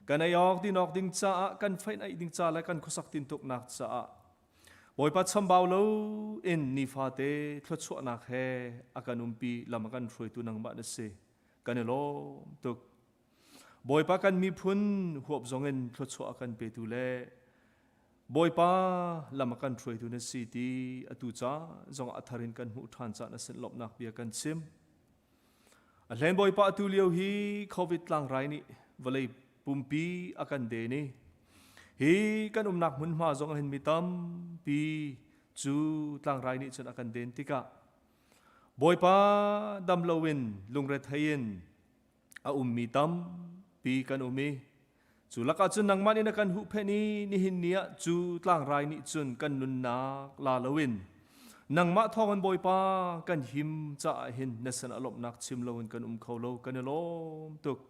kan ei awk din awk ding caah kan feih naih ding ca le kan khuasak tintuknak caah Bawipa chambau lo in nifate thluachuahnak he a kan umpi lam a kan hruaitu nangmah na si. Kan i lawm tuk. Bawipa kan miphun huap zongin thluachuah a kan petu le Bawipa lam a kan hruaitu na si ti atu ca zongah a thar in kan hmuh ṭhan caan a sin lawmhnak bia kan chim. A hlen Bawipa atu lio hi COVID tlangrai nih vawlei pumpi a kan den i hi kan umnak hmunhma zong hin mi tampi cu tlangrai nih cun a kan den tikah Bawipa dam loin lungrethei in a ummi tampi kan um i cu lakah cun nangmah nih na kan huhphenh i nihin ni ah cu tlangrai nih cun kan nunnak la loin nangmah thawngin Bawipa kan him caah hin na sin ah lawmhnak chim loin kan um kho lo kan i lawm tuk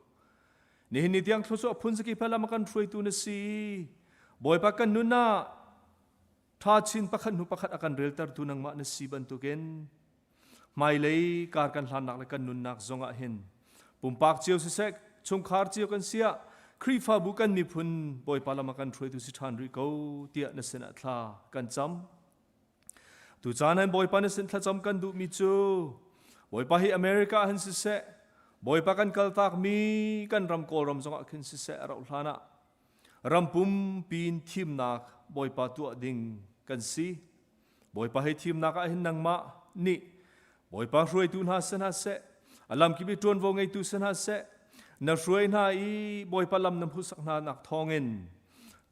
nihin ni tiang thluachuah phun zakip he lam a kan hruaitu na si Bawipa kan nun ah Ṭha chin pakhat hnu pakhat a kan reltertu nangmah na si bantukin hmailei kar kan hlannak le kan nunnak zongah hin pumpak cio siseh chungkhar cio kan si ah Khrihfabu kan miphun Bawipa lam a kan hruaitu si ṭhan rih ko tiah na sinah thla kan cam. Tu caan hin Bawipa na sin thlacam kan duhmi cu Bawipa hi America ah hin siseh Bawipa kan kaltakmi kan ram Kawlram zongah khin siseh a rauh hlan ah Ram pumpi in thimnak Bawipa tuah ding kan si. Bawipa hei thimnak ah hin nangmah nih Bawipa hruaitu hna si hna seh. A lamkip i ṭuanvo ngeitu si hna seh, na hruai hna i Bawipa lam na hmuhsak hna nak thawngin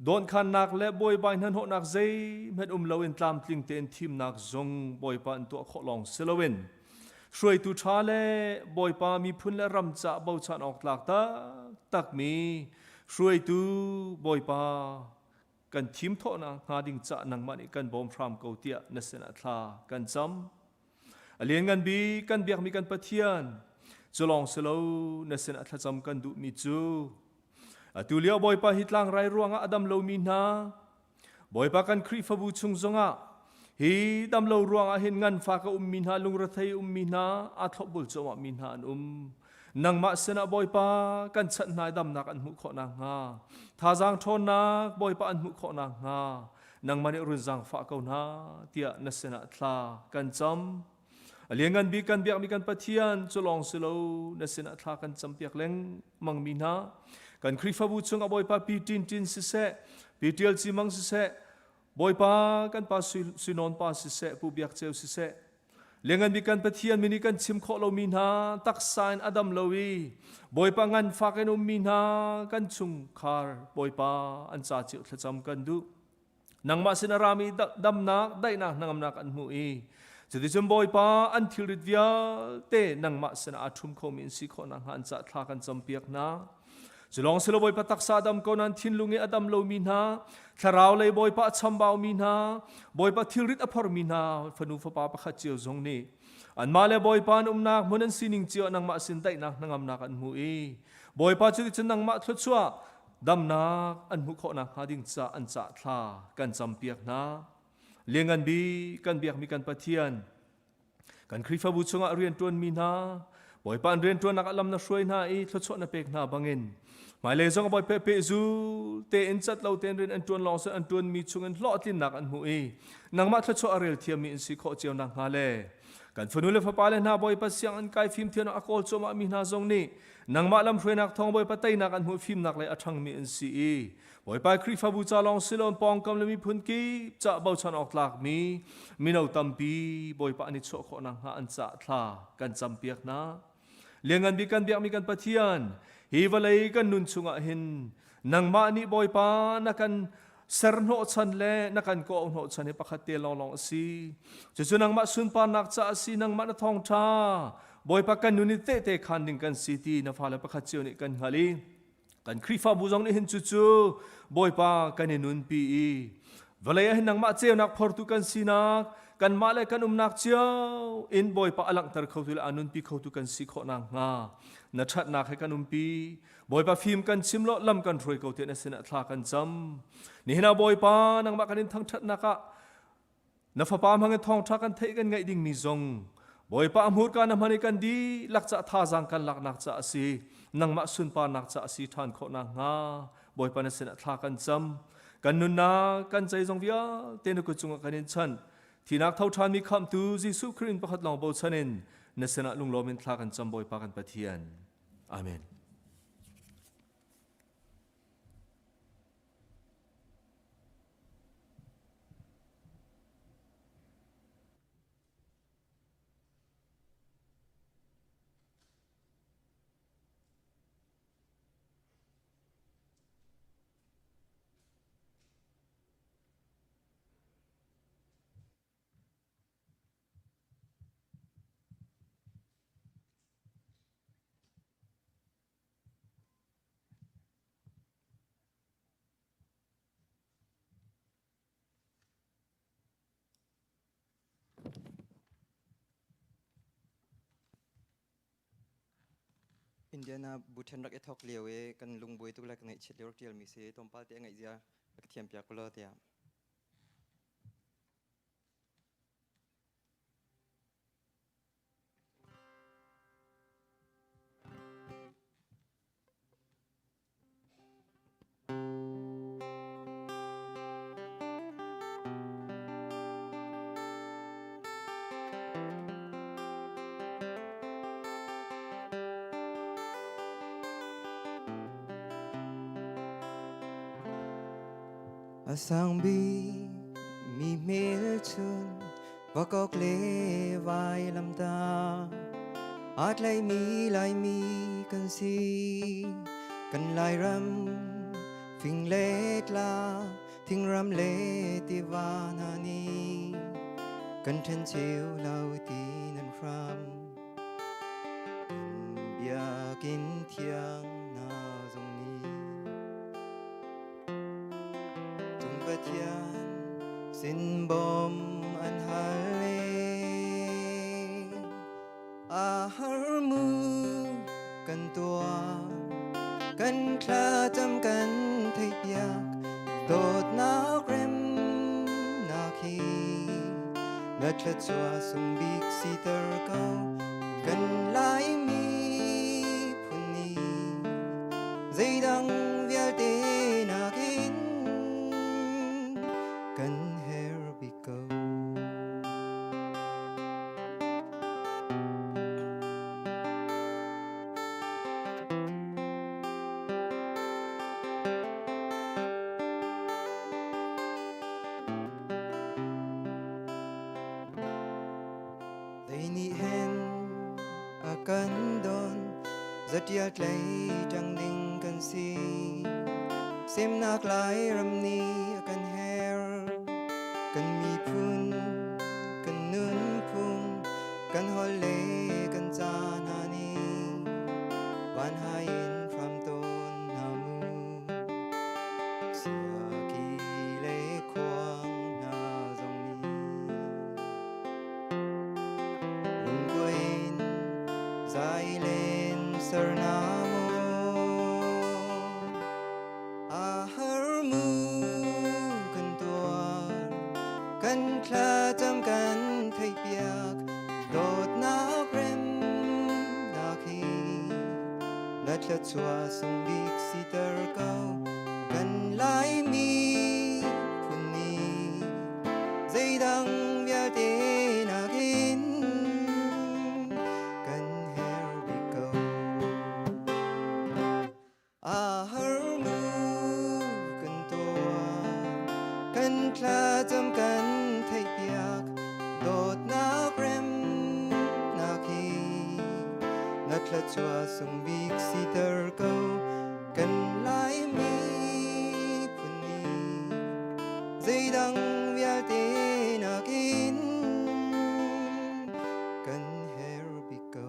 dawnkhannak le bawibai hnahnawhnak zeihmanh um loin tlamtling tein thimnak zong Bawipa an tuah khawh lawng si loin hruaitu ṭha le Bawipa miphun le ram ca bochan awk tlak taktakmi hruaitu Bawipa kan thim thawhnak hnga ding cah nangmah nih kan bawm hram ko tiah na sinah thla kan cam. A lianngan bik kan biakmi kan Pathian, cu lawng si lo na sinah thlacam kan duhmi cu atu lio Bawipa hi tlangrai ruangah a dam lomi hna Bawipa kan Khrihfabu chung zongah hi damlo ruangah hin nganfak a ummi hna lungrethei ummi hna aa thlopbul cuahmah mi hna an um nangmah sinah Bawipa kan chanh hna i damnak an hmuh khawh nakhnga thazaang ṭhawnnak Bawipa an hmuh khawh nakhnga nangmah nih run zaangfah ko hna tiah na sinah thla kan cam a lianngan bik kan biakmi kan Pathian cu lawng si lo na sinah thla kan campiak lengmang mi hna kan Khrihfabu chungah Bawipa Pi Tin Tin siseh Pi Tial Ci Mang siseh Bawipa kan pa Suinawn pa siseh Pu Biak Ceu siseh Lianngan bik kan Pathian min i kan chim khawh lomi hna taksa in a dam lo i Bawipa nganfak in ummi hna kan chungkhar Bawipa an ca cio thlacam kan duh. Nangmah sin a rami damnak, daihnak, hnangamnak an hmuh i cuticun Bawipa an thilrit vialte nangmah sinah aa ṭhum khomi an si khawh nakhnga an ca thla kan campiak hna. Culawng silo Bawipa taksa dam ko nan thinlung i a dam lomi hna, thlarau lei Bawipa a chambaumi hna, Bawipa thilrit a phormi hna, fanu fapa pakhat cio zong nih anmah le Bawipa an umnak hmun an sining cio nangmah sin daihnak hnangamnak an hmu i Bawipa cu cun nangmah thluachuah damnak an hmuh khawh nakhnga ding ca an cah thla kan campiak hna. Lianngan bik kan biakmi kan Pathian Kan Khrihfabu chungah rianṭuanmi hna, Bawipa an rianṭuannak ah lam na hruai hna i thluachuah na pek hna bangin hmailei zong Bawipa pehzul tein cat lo tein rian an ṭuan lawng an ṭuanmi chungin hlawhtlinnak an hmuh i nangmah thluachuah a rel thiammi in si khawh cio nakhnga le kan fanu le fapa le hna Bawipa siang an kai fimthiam a kawl cuahmah mi hna zong nih nangmah lamhruainak thawng Bawipa teinak an hmuh fimnak lei a ṭhangmi an si i Bawipa Khrihfabu ca lawng si loin pawngkam le miphun kip ca bochan awk tlakmi mino tampi Bawipa an i chuah khawh nakhnga an cah thla kan campiak hna. Lianngan bik kan biakmi kan Pathian, hi vawlei kan nun chungah hin nangmah nih Bawipa na kan serhnawhchan le na kan kawhhnawhchan hi pakhat te lawnglawng a si. Cucu nangmah sunparnak ca a si, nangmah na thawngṭha Bawipa kan nun i tehte khan ding kan si ti na fale pakhat cio nih kan hngalh i Kan Khrihfabu zong nih hin cucu Bawipa kan i nunpi i vawlei ah hin nangmah ceunak phortu kan sinak kanmah le kan umnak cio in Bawipa a langhter khotu le a nunpi khotu kan si khawh nakhnga na ṭhatnak he kan umpi Bawipa fim kan chim lo lam kan hruai ko tiah na sinah thla kan cam nihin ah Bawipa nangmah kan in thangṭhatnak ah Na fapa hmang in thawngṭha kan theih kan ngaih dingmi zong Bawipa a hmurka na hman i kan dihlak cah thazaang kan laknak ca a si nangmah sunparnak ca a si ṭhan khawh nakhnga Bawipa na sinah thla kan cam kan nunnak kan zeizong vialte na kut cungah kan in chanh thinak tho ṭhanmi khamhtu Jesuh Khrih in pakhat lawng bochan in na sinah lunglawm in thla kan cam Bawipa kan Pathian Amen. Indiana bu ṭhen rak i thawk lio i kan lungbuai tuk le ka ngaihchiat lio rak ṭialmi si tlawmpal te a ngaih zia ka thiam piak ulaw tiah. A sang bik mi hmelchun vakok le vailamtah. Aa tlaimi Laimi kan si. Kan Lairam fing le tlang, thingram le tiva hna nih kan ṭhen cheu lo ti nan hram. Kan biakinn thiang hna zong nih Cung Pathian sin bawm an hal i a har mu kan tuah kan thlacam kan theihpiak dawtnak remnak hi na thluachuah sung bik siter ko kan Laimi phun nih zeidang vialte nakin kan herh bik ko. Zei nih hen a kan don zatia tlei ṭang ding kan si semnak Lairam nih a kan her kan miphun kan nunphung kan holh le kan ca hna nih van hai in hram tawn hna mu siaki le khuang hna zong nih Lungkuai in zai len ser na maw a har mu kan tuar kan thlacam kan theihpiak dawtnak remnak hi na thluachuah sung bik siter ko kan Laimi phun nih zeidang vialte nakin kan herh bik ko. A har mu kan tuah, kan thlacam kan theihpiak, dawtnak remnak hi na thluachuah sung bik siter ko kan Laimi phun nih zeidang vialte nakin kan herh bik ko.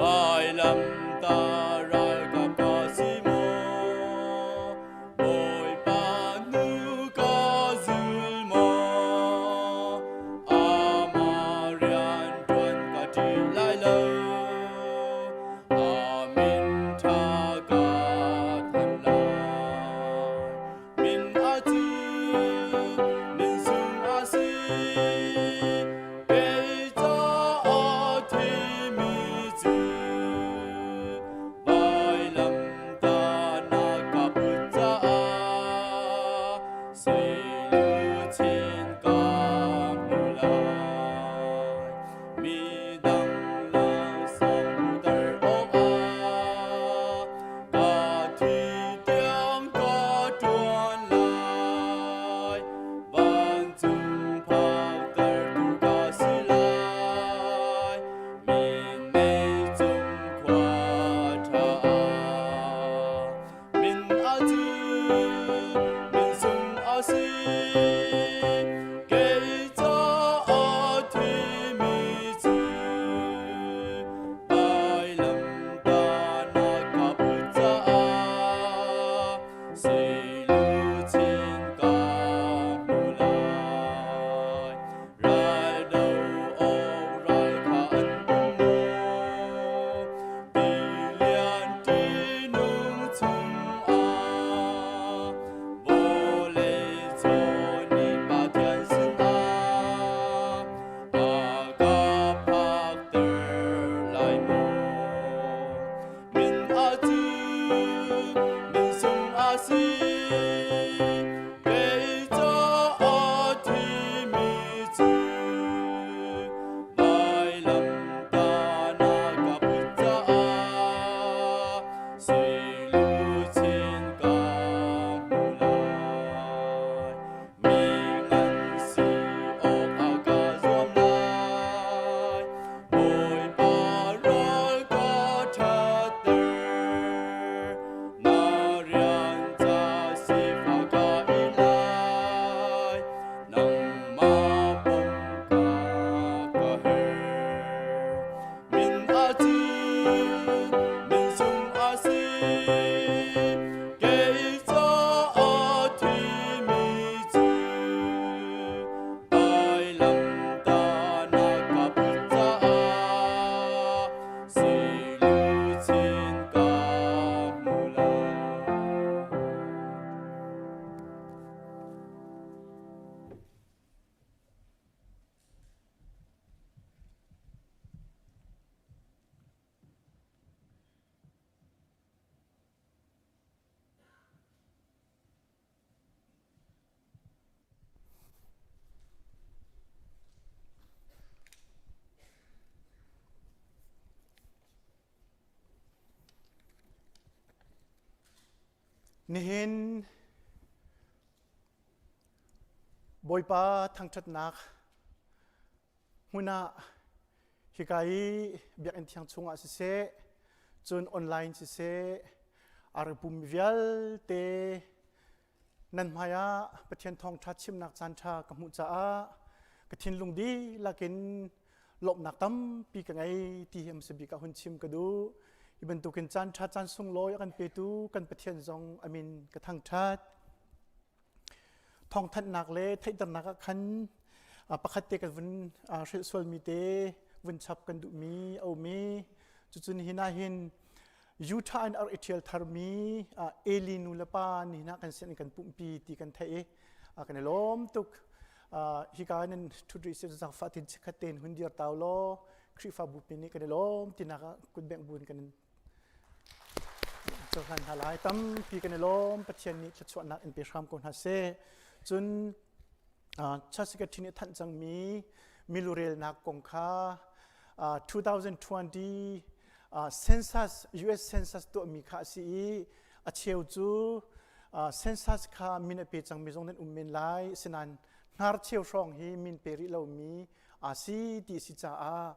Vailamta ralkap ka si maw? Bawipa nu ka zul maw? Amah rian ṭuan ka ṭih lai lo. Amin ṭha ka thanh lai. Min a cu min sung a si. Kei caah thimi cu. Nihin Bawipa thangṭhatnak hmun ah hika i biakinn thiang chungah siseh, cun online siseh, aa rak pummi vialte nan hmaiah Pathian thawngṭha chimnak caanṭha ka hmuh caah ka thinlung dihlak in lawmhnak tampi ka ngei ti hi a hmasa bik ah hun chim ka duh. Hi bantukin caanṭha caan sunglawi a kan petu kan Pathian zong a min ka thangṭhat. Thawngthanhnak le theihternak ah khan pakhat te kan vun hrilh sualmi te vun chap kan duhmi a um i cucun hin ah hin Utah in a rak i ṭhial tharmi Eli nu le pa nihin ah kan sin in kan pumhpi ti kan theih i kan i lawm tuk. Hika nan ṭhut rih si zaangfah tin chikkhat tein hun dir tau law Khrihfabu pi nih kan i lawm tinak ah kutbengh buin kan cohlan hna lai. Tampi kan i lawm. Pathian nih thluachuahnak in pe hram ko hna seh. Cun Church Secretary nih thanh cangmi milurelnak kong kha 2020 census US census tuahmi kha a si i a cheu cu census kha min a pe cangmi zong nan um men lai asinain hnarcheu hrawng hi min pe rih lomi a si ti a si caah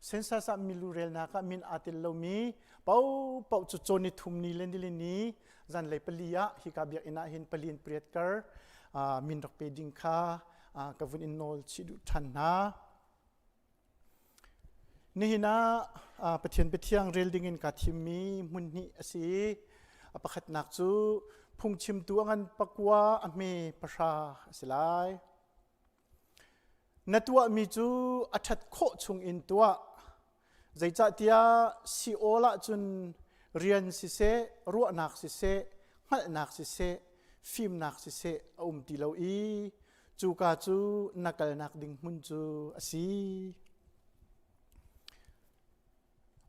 census ah milurelnak ah min aa tel lomi paohpaoh cu cawn ni thum ni le nili ni zanlei pali ah hika biakinn ah hin pali in pariat kar min rak pe ding kha ka vun in nawl chih duh ṭhan hna. Nihin ah Pathian biathiang rel ding in kaa thimmi hmun hnih a si. A pakhatnak cu phungchimtu a ngan pakua a hme pahra a si lai. Na tuahmi cu a ṭhat khawh chung in tuah. Zeicahtiah Sheol ahcun rian siseh, ruahnak siseh, hngalhnak siseh, fimnak siseh a um ti lo i cuka cu na kalnak ding hmun cu a si.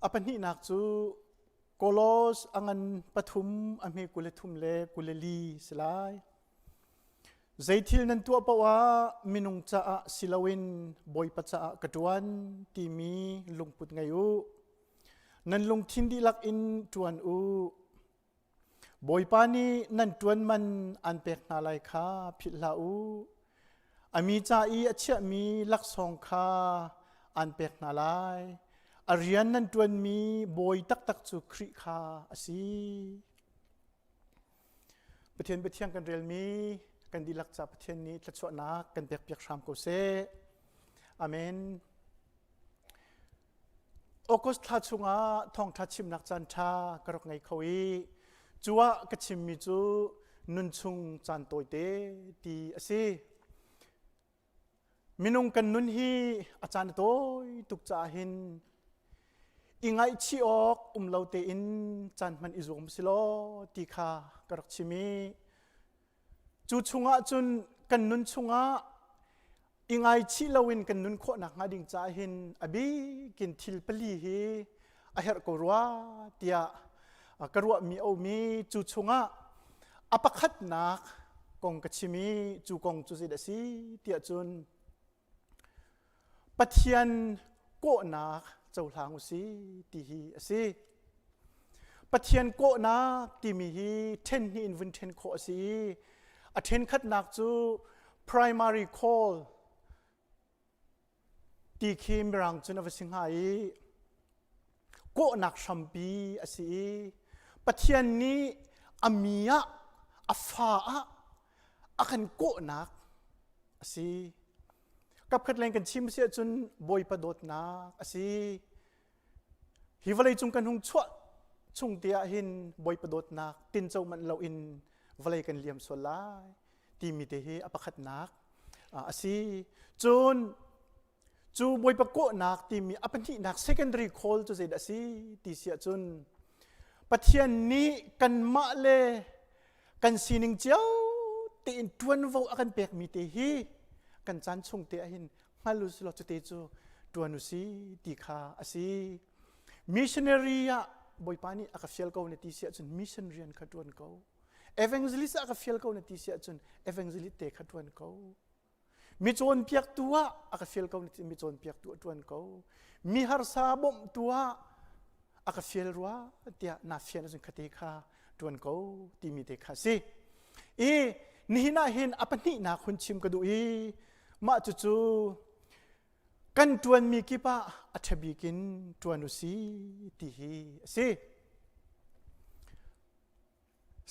A pahnihnak cu Kolos a ngan pathum a hme 23 le 24 si lai. Zeithil nan tuah paoh ah minung caah si loin Bawipa caah ka ṭuan timi lungput ngei u. Nan lungthin dihlak in ṭuan u. Bawipa nih nan ṭuan man an pek hna lai kha philh hlah u. A mi ca i a chiahmi laksawng kha an pek hna lai. A rian nan ṭuanmi bawi taktak cu Khrih kha a si. Pathian biathiang kan relmi kan dihlak ca Pathian nih thluachuahnak kan pekpiak hram ko seh. Amen. August thla chungah thawngṭha chimnak caan ṭha ka rak ngei kho i cu ah ka chimmi cu nunchung caan tawite ti a si. Minung kan nun hi a caan a tawi tuk caah hin i ngaihchih awk um lo tein caan hman i zuam si law ti kha ka rak chim i cu chungah cun kan nun chungah i ngaichih loin kan nun khawh nakhnga ding caah hin a bikin thil pali hi a herh ko rua tiah ka ruahmi a um i cu chungah a pakhatnak kong ka chim i cu kong cu zeidah a si tiah cun Pathian kawhnak cohlang u si ti hi a si. Pathian kawhnak timi hi ṭhen hnih in vun ṭhen khawh a si i a ṭhen khatnak cu primary call ti khi mirang cun a va si hnga i kawhnak hrampi a si i Pathian nih a mi ah a fa ah a kan kawhnak a si. Kapkhat leng kan chim si ahcun Bawipa dawtnak a si. Hi vawlei cung kan hung chuah chung te ah hin Bawipa dawtnak tinco manh loin vawlei kan liam sual lai timi te hi a pakhatnak a si. Cun cu Bawipa kawhnak timi a pahnihnak secondary call cu zeidah a si ti si ahcun Pathian nih kanmah le kan sining cio tein ṭuanvo a kan pekmi te hi kan caan chung te ahhin hngal u silaw cute cu ṭuan u si ti kha a si. Missionary ah Bawipa nih a ka fial ko na ti si ahcun mission rian kha ṭuan ko. Evangelist ah ka fial ko na ti si ahcun evangelist te kha ṭuan ko. Mi cawnpiaktu ah a ka fial ko na ti mi cawnpiaktu a ṭuan ko. Mi harsa bawmhtu ah a ka fial rua tiah naa fian ahcun khate kha ṭuan ko timi te kha si. I nihin ah hin a pahnihnak hun chim ka duh i mah cucu kan ṭuanmi kip ah a ṭha bik in ṭuan u si ti hi a si.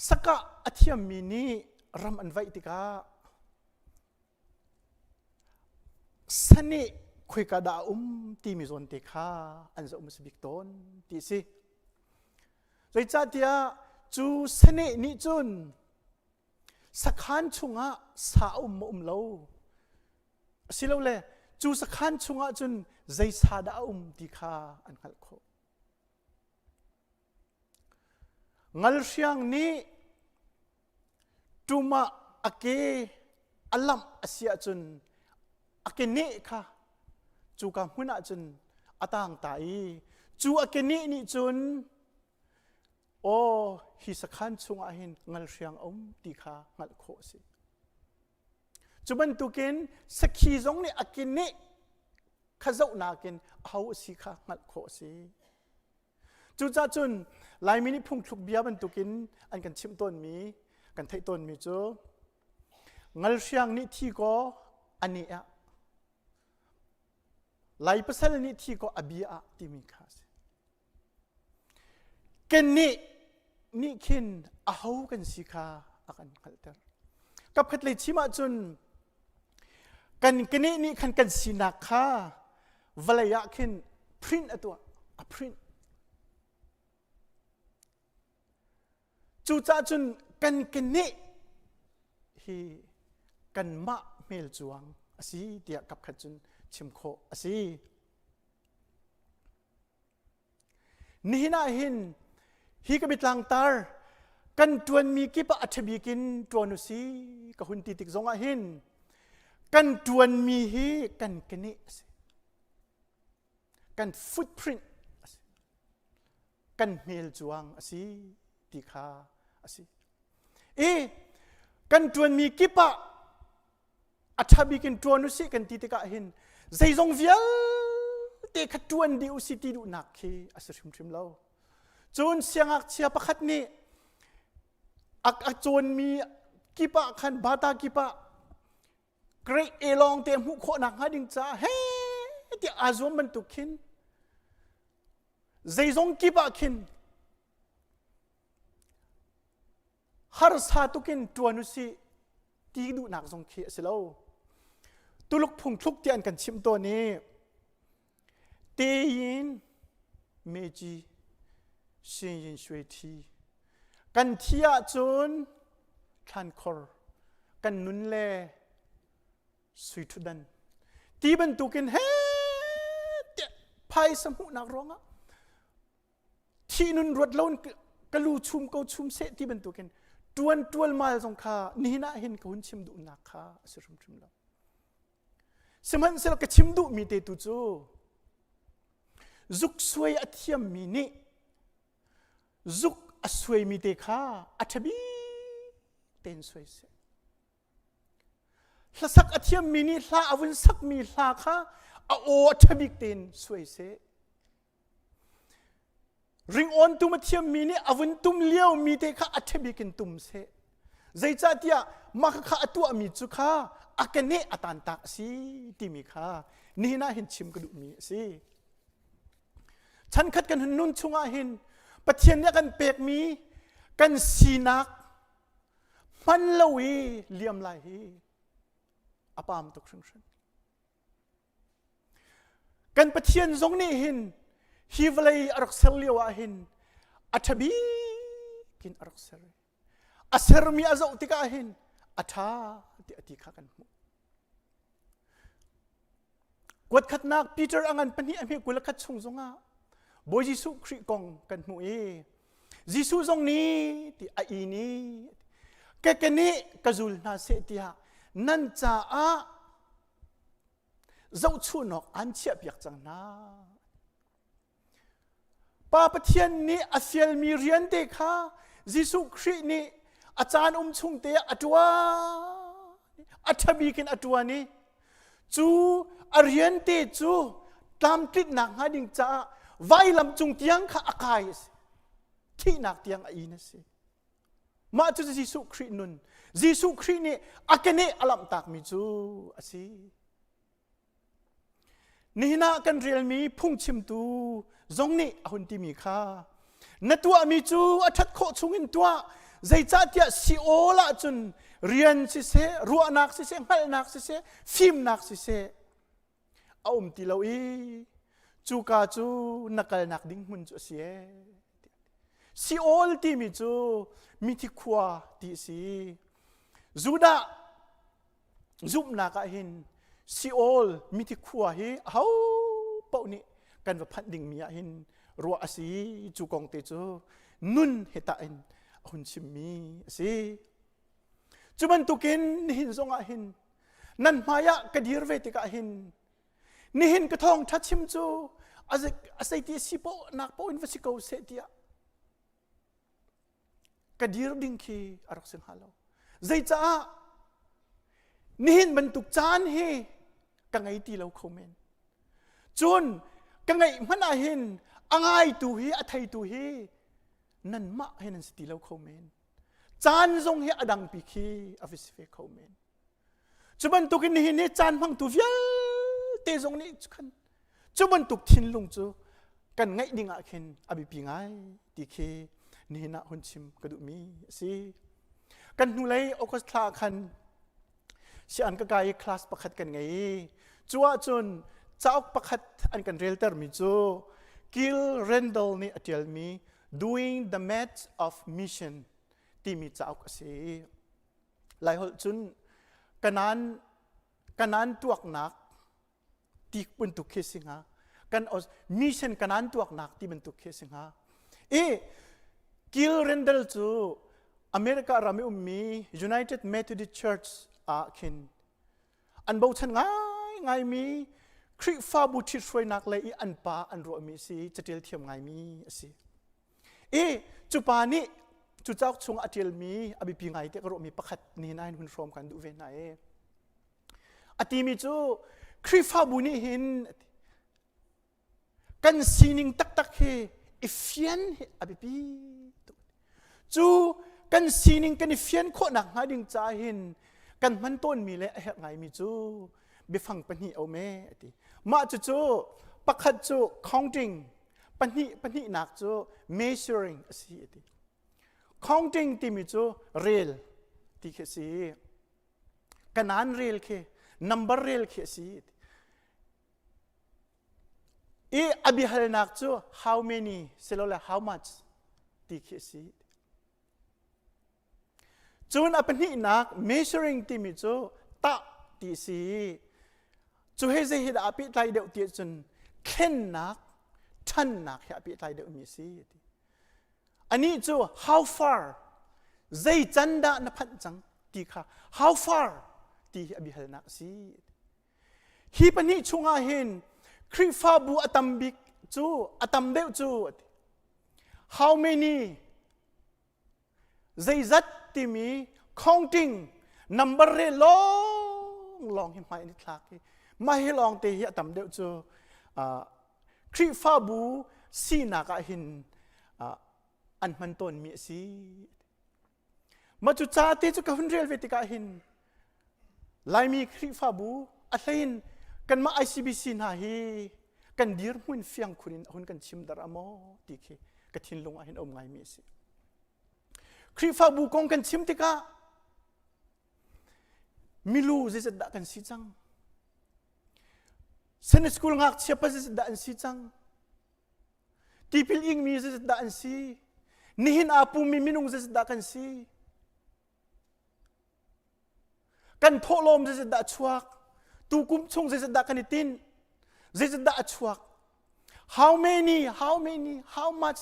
Sakah a thiammi nih ram an vaih tikah Saneh khoika dah a um timi zawn te kha an zoh hmasa bik tawn ti a si. Zeicahtiah cu saneh nih cun sakhan chungah sa a um maw um lo asilole cu sakhan chungah cun zei sa dah a um ti kha an hngalh khawh. Ngalhriang nih ṭum ah a ke a lamh a si ahcun a keneh kha cuka hmun ah cun a tang ta i cu a keneh nih cun aw hi sakhan chungah hin ngalhriang a um ti kha hngalh khawh a si. Cu bantukin sakhi zong nih a keneh kha zohnak in aho a si kha hngalh khawh a si. Cucaah cun Laimi nih phungthluk bia bantukin an kan chimh tawnmi, kan theih tawnmi cu ngalhriang nih thi kaw a neh ah, Lai pasal nih thi kaw a bia ah timi kha a si. Kennih nih khin aho kan si kha a kan hngalhter. Kapkhat lei chim ahcun kan keneh nih khan kan sinak kha vawlei ah khin print a tuah a print cucaah cun kan keneh hi kanmah hmelcuang a si tiah kapkhat cun chim khawh a si Nihin ah hin hi ka biatlang tar kan ṭuanmi kip ah a ṭhabik in ṭuan u si ka hun ti tik zong ah hin kan ṭuanmi hi kan keneh a si. Kan footprint a si. Kan hmelcuang a si ti kha a si. I kan ṭuanmi kip ah a ṭha bik in ṭuan u sih kan ti tikah hin zeizong vialte kha ṭuan dih u sih ti duhnak khi a si hrimhrim lo. Cun siangngakchia pakhat nih a, a cawnmi kip ah khan bata kip ah grade A lawng te hmuh khawh nak hnga ding caah he tiah aa zuam bantuk khin zeizong kip ah khin harsa tukin ṭuan u sih ti duhnak zong khi a si lo. Tuluk phungthluk ti an kan chimh tawn i tein meji sin shui thi kan thi ahcun thlankhor kan nun le sui ṭhutdan ti bantukin he tiah phaisa hmuhnak ruangah Thih nun ruat lo in ka lu chum ko chum seh ti bantukin ṭuan ṭualmal zong kha nihin ah hin ka hun chim duhnak kha a si hrimhrim lo. Sihmanhsehlaw ka chim duhmi te tu cu zuk suai a thiammi nih zuk a suaimi te kha a ṭha bik tein suai seh. Hlasak a thiammi nih hla a vun sakmi hla kha a aw a ṭha bik tein suai seh. Ringawn tum a thiammi nih a vun tum liomi te kha a ṭhabik in tum seh. Zeicahtiah mah kha a tuahmi cu kha a keneh a tantak a si timi kha nihin ah hin chim ka duhmi a si. Chankhat kan hun nun chungah hin Pathian nih a kan pekmi kan sinak hman lo i liam lai hi a pam tuk hringhran. Kan Pathian zong nih hin hi vawlei a rak ser lio ah hin a ṭha bik in a rak ser. A sermi a zoh tikah hin a ṭha ti a ti kha kan hmuh. Kuatkhatnak Peter a ngan pahnih a hme 21 chung zongah Bawi Jesuh Khrih kong kan hmuh i Jesuh zong nih ti a i nih ke ke nih ka zul hna seh tiah nan caah zohchunhawk an chiahpiak cang hna. Pa Pathian nih a fialmi rian te kha Jesuh Khrih nih a caan um chung te ah a ṭuan a ṭhabik in a ṭuan i cu a rian te cu tlamtlitnak hnga ding caah vailam cung tiang kha a kai a si thihnak tiang a in a si. Mah cu Jesuh Khrih nun, Jesuh Khrih nih a keneh a lamhtakmi cu a si. Nihin ah kan relmi phungchimtu zong nih a hun timi kha na tuahmi cu a ṭhat khawh chungin tuah zeicahtiah Seol ahcun rian siseh ruahnak siseh hngalhnak siseh fimnak siseh a um ti lo i cuka cu na kalnak ding hmun cu a si ee Seol timi cu mithi khua ti a si Judah zumhnak ah hin Seol mithi khua hi aho paoh nih kan va phanh dingmi ah hin ruah a si cu kong te cu nun he tah in a hun chimmi a si cu bantukin nihin zong ah hin nan hmai ah ka dir ve tikah hin nihin ka thawngṭha chim cu a zeiti a si poh nak poh in va si ko seh tiah ka dir ding khi a rak si hnga lo zeicaah nihin bantuk caan hi ka ngei ti lo kho men cun ka ngeih hmanh ah hin a ngaitu hi a theitu hi nanmah he nan si ti lo kho men caan zong hi a dangpi khi a va si ve kho men Cu bantukin nihin hi caan hmangtu vialte zong nih khan cu bantuk thinlung cu kan ngeih ding ah khin a biapi ngai ti khi nihin ah hun chim ka duhmi a si. Kan hnulei August thla ah khan sian ka kai i class pakhat kan ngei i cu ahcun cauk pakhat an kan reltermi cu Gil Randall nih a ṭialmi Doing the Math of Mission timi cauk a si. Laiholh cun kanaan kanaan tuaknak ti bantuk khi si hnga. Kan mission kanaan tuaknak ti bantuk khi si hnga. I Gil Randall cu America ram i ummi United Methodist Church ah khin an bochan ngaingaimi Khrihfabu ṭhithruainak lei i an pa an ruahmi si catial thiam ngaimi a si. I cu pa nih cu cauk chung a ṭialmi a biapi ngai te ka ruahmi pakhat ni nain hun hrawm kan duh ve hna i a timi cu Khrihfabu nih hin kan sining taktak hi i fian hi a biapi tuk. Cu kan sining kan i fian khawhnak hnga ding caah hin kan hman tawnmi le a herh ngaimi cu biafang pahnih a um ee a ti. Mah cucu pakhat cu counting pahnih pahnihnak cu measuring a si a ti. Counting timi cu rel ti khi a si. Kanan rel khi number rel khi a si. I a biahalnak cu how many silole how much ti khi a si. Cun a pahnihnak measuring timi cu tah ti a si. Cu he zei he dah a pehtlai deuh ti ahcun thlennak, ṭhannak he a pehtlai deuhmi a si. Ti. Anih cu how far, zei can dah na phanh cang ti kha how far ti hi a biahalnak a si. Hi pahnih chungah hin Khrihfabu a tam bik cu a tam deuh cu how many zeizat timi counting number re lawng lawng hi hmai an i thlak i mah hi lawng te hi a tam deuh cu Khrihfabu sinak ah hin an hman tawnmi a si. Mah cu ca te cu ka hun rel ve tikah hin Laimi Khrihfabu a hlein kanmah ICBC hna hi kan dirhmun fiang khun in a hun kan chim dar a maw ti khi ka thinlung ah hin a um ngaimi a si. Khrihfabu kong kan chim tikah milu zeizat dah kan si cang? Sunday school ngakchia pa zeizat dah an si cang? Tipil ingmi zeizat dah an si? Nihin aa pummi minung zeizat dah kan si? Kan thawhlawm zeizat dah a chuak? Tukum chung zeizat dah kan i tinh? Zeizat dah a chuak? How many, how many, how much?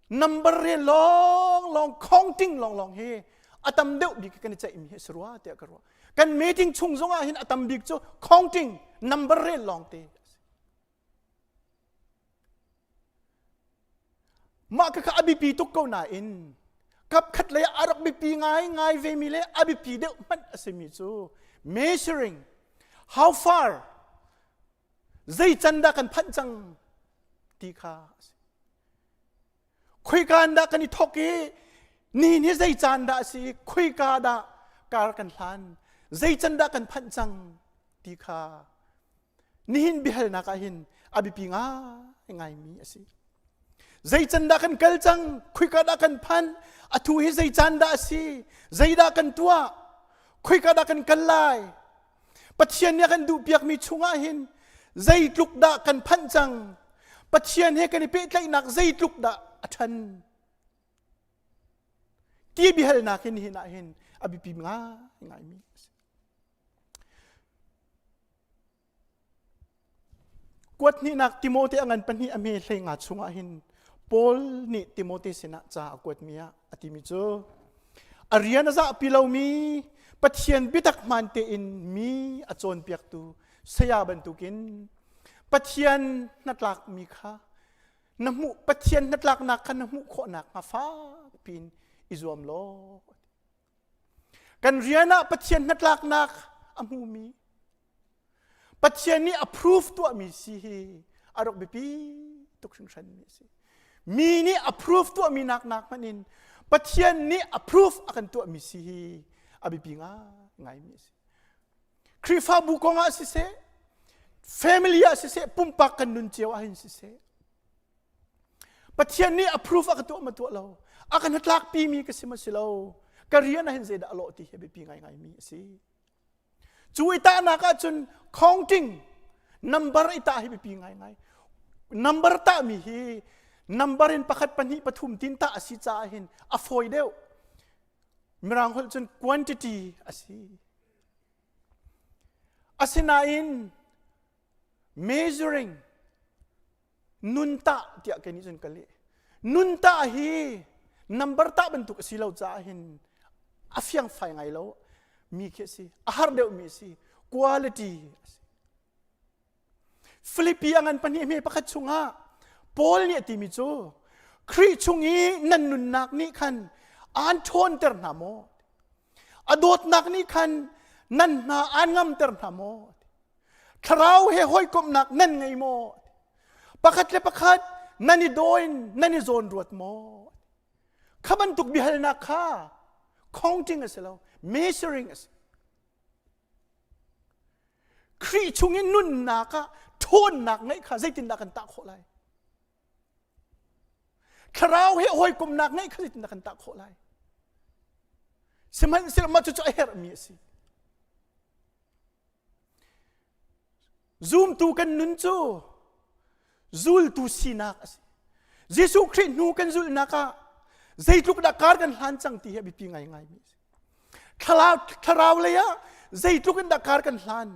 Number re lawng lawng counting lawng lawng hi a tam deuh bik kan i ceihmi hi a si rua tiah ka ruah. Kan meeting chung zong ah hin a tam bik cu counting number rel lawng te. Mah khakha a biapi tuk ko nain kapkhat lei ah a rak biapi ngaingai vemi le a biapi deuh hmanh a simi cu measuring how far zei can dah kan phanh cang ti kha a si. Khoika in dah kan i thawk i. Ni hi zei caan dah a si, khuika dah kar kan hlan, zei can dah kan phanh cang ti kha nihin biahalnak ah hin a biapi ngai ngaimi a si. Zei can dah kan kal cang, khuika dah kan phanh, a thu hi zei caan dah a si, zeidah kan tuah, khuika dah kan kal lai, Pathian nih a kan duhpiakmi chungah hin zeitluk dah kan phanh cang, Pathian he kan i pehtlaihnak zeitluk dah a ṭhan. Ti biahalnak hin hin ah hin a biapi ngaingaimi a si. Kuat hnihnak Timote a ngan pahnih a hme hlei nga chungah hin Paul nih Timote sinah ca a kuatmi ah a timi cu a rian a zahpi lomi Pathian biatak hmaan tein mi a cawnpiaktu saya bantukin Pathian hnatlakmi kha na hmuh Pathian hnatlaknak kha na hmuh khawhnak hnga fak piin i zuam law kan rian ah Pathian hnatlaknak a hmumi Pathian nih approve tuahmi si hi a rak biapi tuk hringhran mi a si. Mi nih approve tuahmi nak nak hmanh in Pathian nih approve a kan tuahmi si hi a biapi ngai mi a si. Khrihfabu kong ah siseh, family ah siseh, pumpak kan nun cio ah hin siseh, Pathian nih approve a ka tuah ma tuah lo, a kan hnatlakpi mi ka si ma si lo, ka rian ah hin zeidah a lawh ti hi a biapi ngaingai mi a si. Cu i tahnak ahcun counting number i tah hi biapi ngaingai. Number tahmi hi number in pakhat pahnih pathum tin tah a si caah hin a fawi deuh. Mirang holh cun quantity a si. Asinain measuring nun tah tiah kei nih cun ka leh. Nun tah hi number tah bantuk a si lo caah hin a fiangfai ngai lo mi khi a si. A har deuh mi a si. Quality a si. Filipi a ngan pahnih hme pakhat chungah Paul nih a timi cu Khrih chung i nan nunnak nih khan aan ṭhawnter hna maw? A dawtnak nih khan nan hna aan ngamter hna maw? Thlarau he hawikomhnak nan ngei maw? Pakhat le pakhat nan i daw in nan i zawn ruat maw? Kha bantuk biahalnak kha counting a si lo, measuring a si. Khrih chung i nunnak ah ṭhawnnak ngeih kha zeitindah kan tah khawh lai? Thlarau he hawikomhnak ngeih kha zeitindah kan tah khawh lai? Sihmanhsehlaw mah cucu a herhmi a si. Zumtu kan nun cu zultu sinak a si. Jesuh Khrih hnu kan zulhnak ah zeitluk dah kar kan hlan cang ti hi a biapi ngaingaimi a si. Thlarau, thlarau lei ah zeitluk in dah kar kan hlan.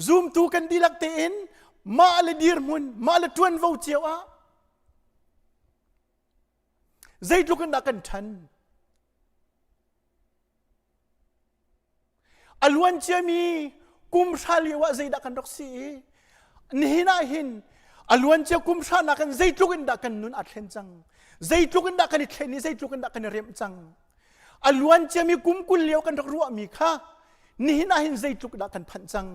Zumtu kan dihlak tein mah le dirhmun, mah le ṭuanvo cio ah zeitluk in dah kan ṭhan. A luan ciami kum hra lio ah zeidah kan rak si i nihin ah hin a luan cia kum hra nak in zeitluk in dah kan nun aa thlen cang zeitluk in dah kan i thlen i zeitluk in dah kan i remh cang a luan ciami kum 20 lio kan rak ruahmi kha nihin ah hin zeitluk dah kan phanh cang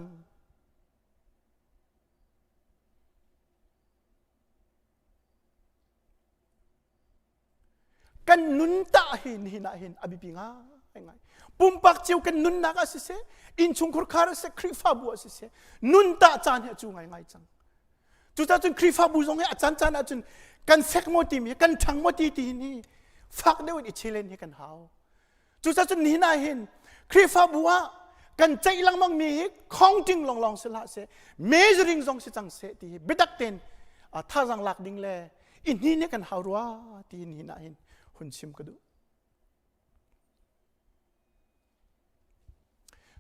Kan nun tah hi nihin ah hin a biapi ngaingai. Pumpak cio kan nunnak ah siseh, innchungkhar khar ah siseh, Khrihfabu ah siseh, nun tah caan hi a cu ngaingai cang. Cucaah cun Khrihfabu zong hi a caan caan ahcun kan fek maw timi, kan ṭhang maw ti ti hi fak deuh in i chelen hi kan hau. Cucaah cun nihin ah hin Khrihfabu ah kan ceih lengmang mi hi counting lawnglawng si hlah seh, measuring zong si cang seh ti hi biatak tein thazaang lak ding le i hnin hi kan hau rua ti nihin ah hin hun chim ka duh.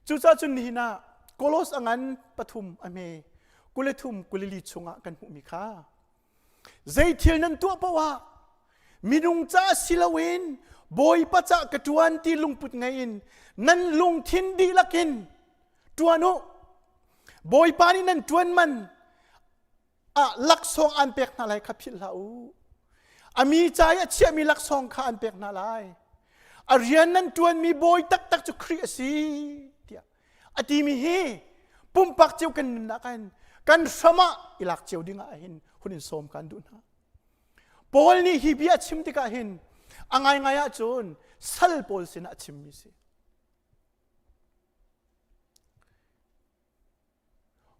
Cucaah cun nihin ah Kolos a ngan pathum a hme 23 24 chungah kan hmuhmi kha Zei thil nan tuah paoh ah minung ca si loin Bawipa ca ka ṭuan ti lungput ngei in nan lungthin dihlak in ṭuan u. Bawipa nih nan ṭuan man ah laksawng aan pek hna lai kha philh hlah u. A mi ca i a chiahmi laksawng kha an pek hna lai. A rian nan ṭuanmi bawi taktak cu Khrih a si tiah a timi hi pumpak cio kan nunnak ah hin kan hram ah i lak cio ding ah hin hun in sawm kan duh hna. Paul nih hi bia a chim tikah hin A ngaingai ahcun sal pawl sinah a chimmi si.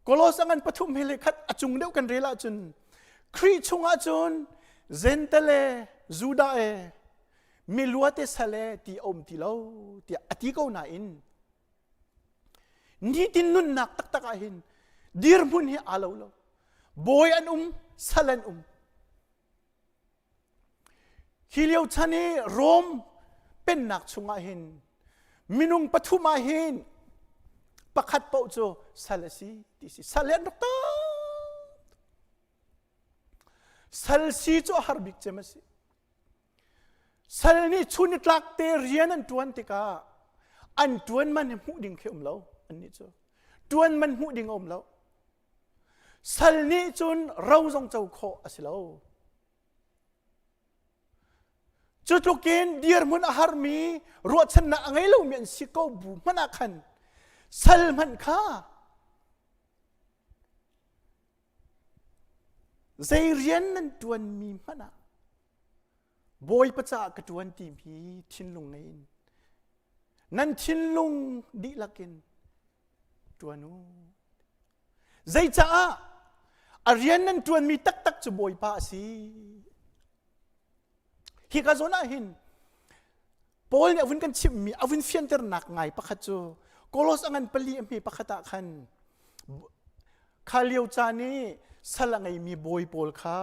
Kolos a ngan pathum he le khat a cung deuh kan rel ahcun Khrih chungah cun Zentale Judah e miluate sal e ti a um ti lo tiah a ti ko nain nitin nunnak taktak ah hin dirhmun hi aa lo lo. Bawi an um, sal an um. Hi lio chan i Rom pennak chungah hin minung pathum ah hin pakhat paoh cu sal a si ti si. Sal hi an rak tam. Sal si cu a har bik cem a si. Sal nih chun i tlak te rian an ṭuan tikah an ṭuan man hi hmuh ding khi um lo annih cu. Ṭuan man hmuh ding a um lo. Sal nih cun ro zong co khawh a si lo. Cu tlukin dirhmun a harmi ruahchannak a ngei lomi an si ko bu hmanh ah khan sal hmanh kha zei rian nan ṭuanmi hmanh ah Bawipa caah ka ṭuan timi thinlung ngei in nan thinlung dihlak in ṭuan u. Zeicaah a rian nan ṭuanmi taktak cu Bawipa a si. Hika zawn ah hin Paul nih a vun kan chimhmi a vun fianternak ngai pakhat cu Kolos a ngan pali a hme pakhat ah khan kha lio caan i sal a ngeimi bawi pawl kha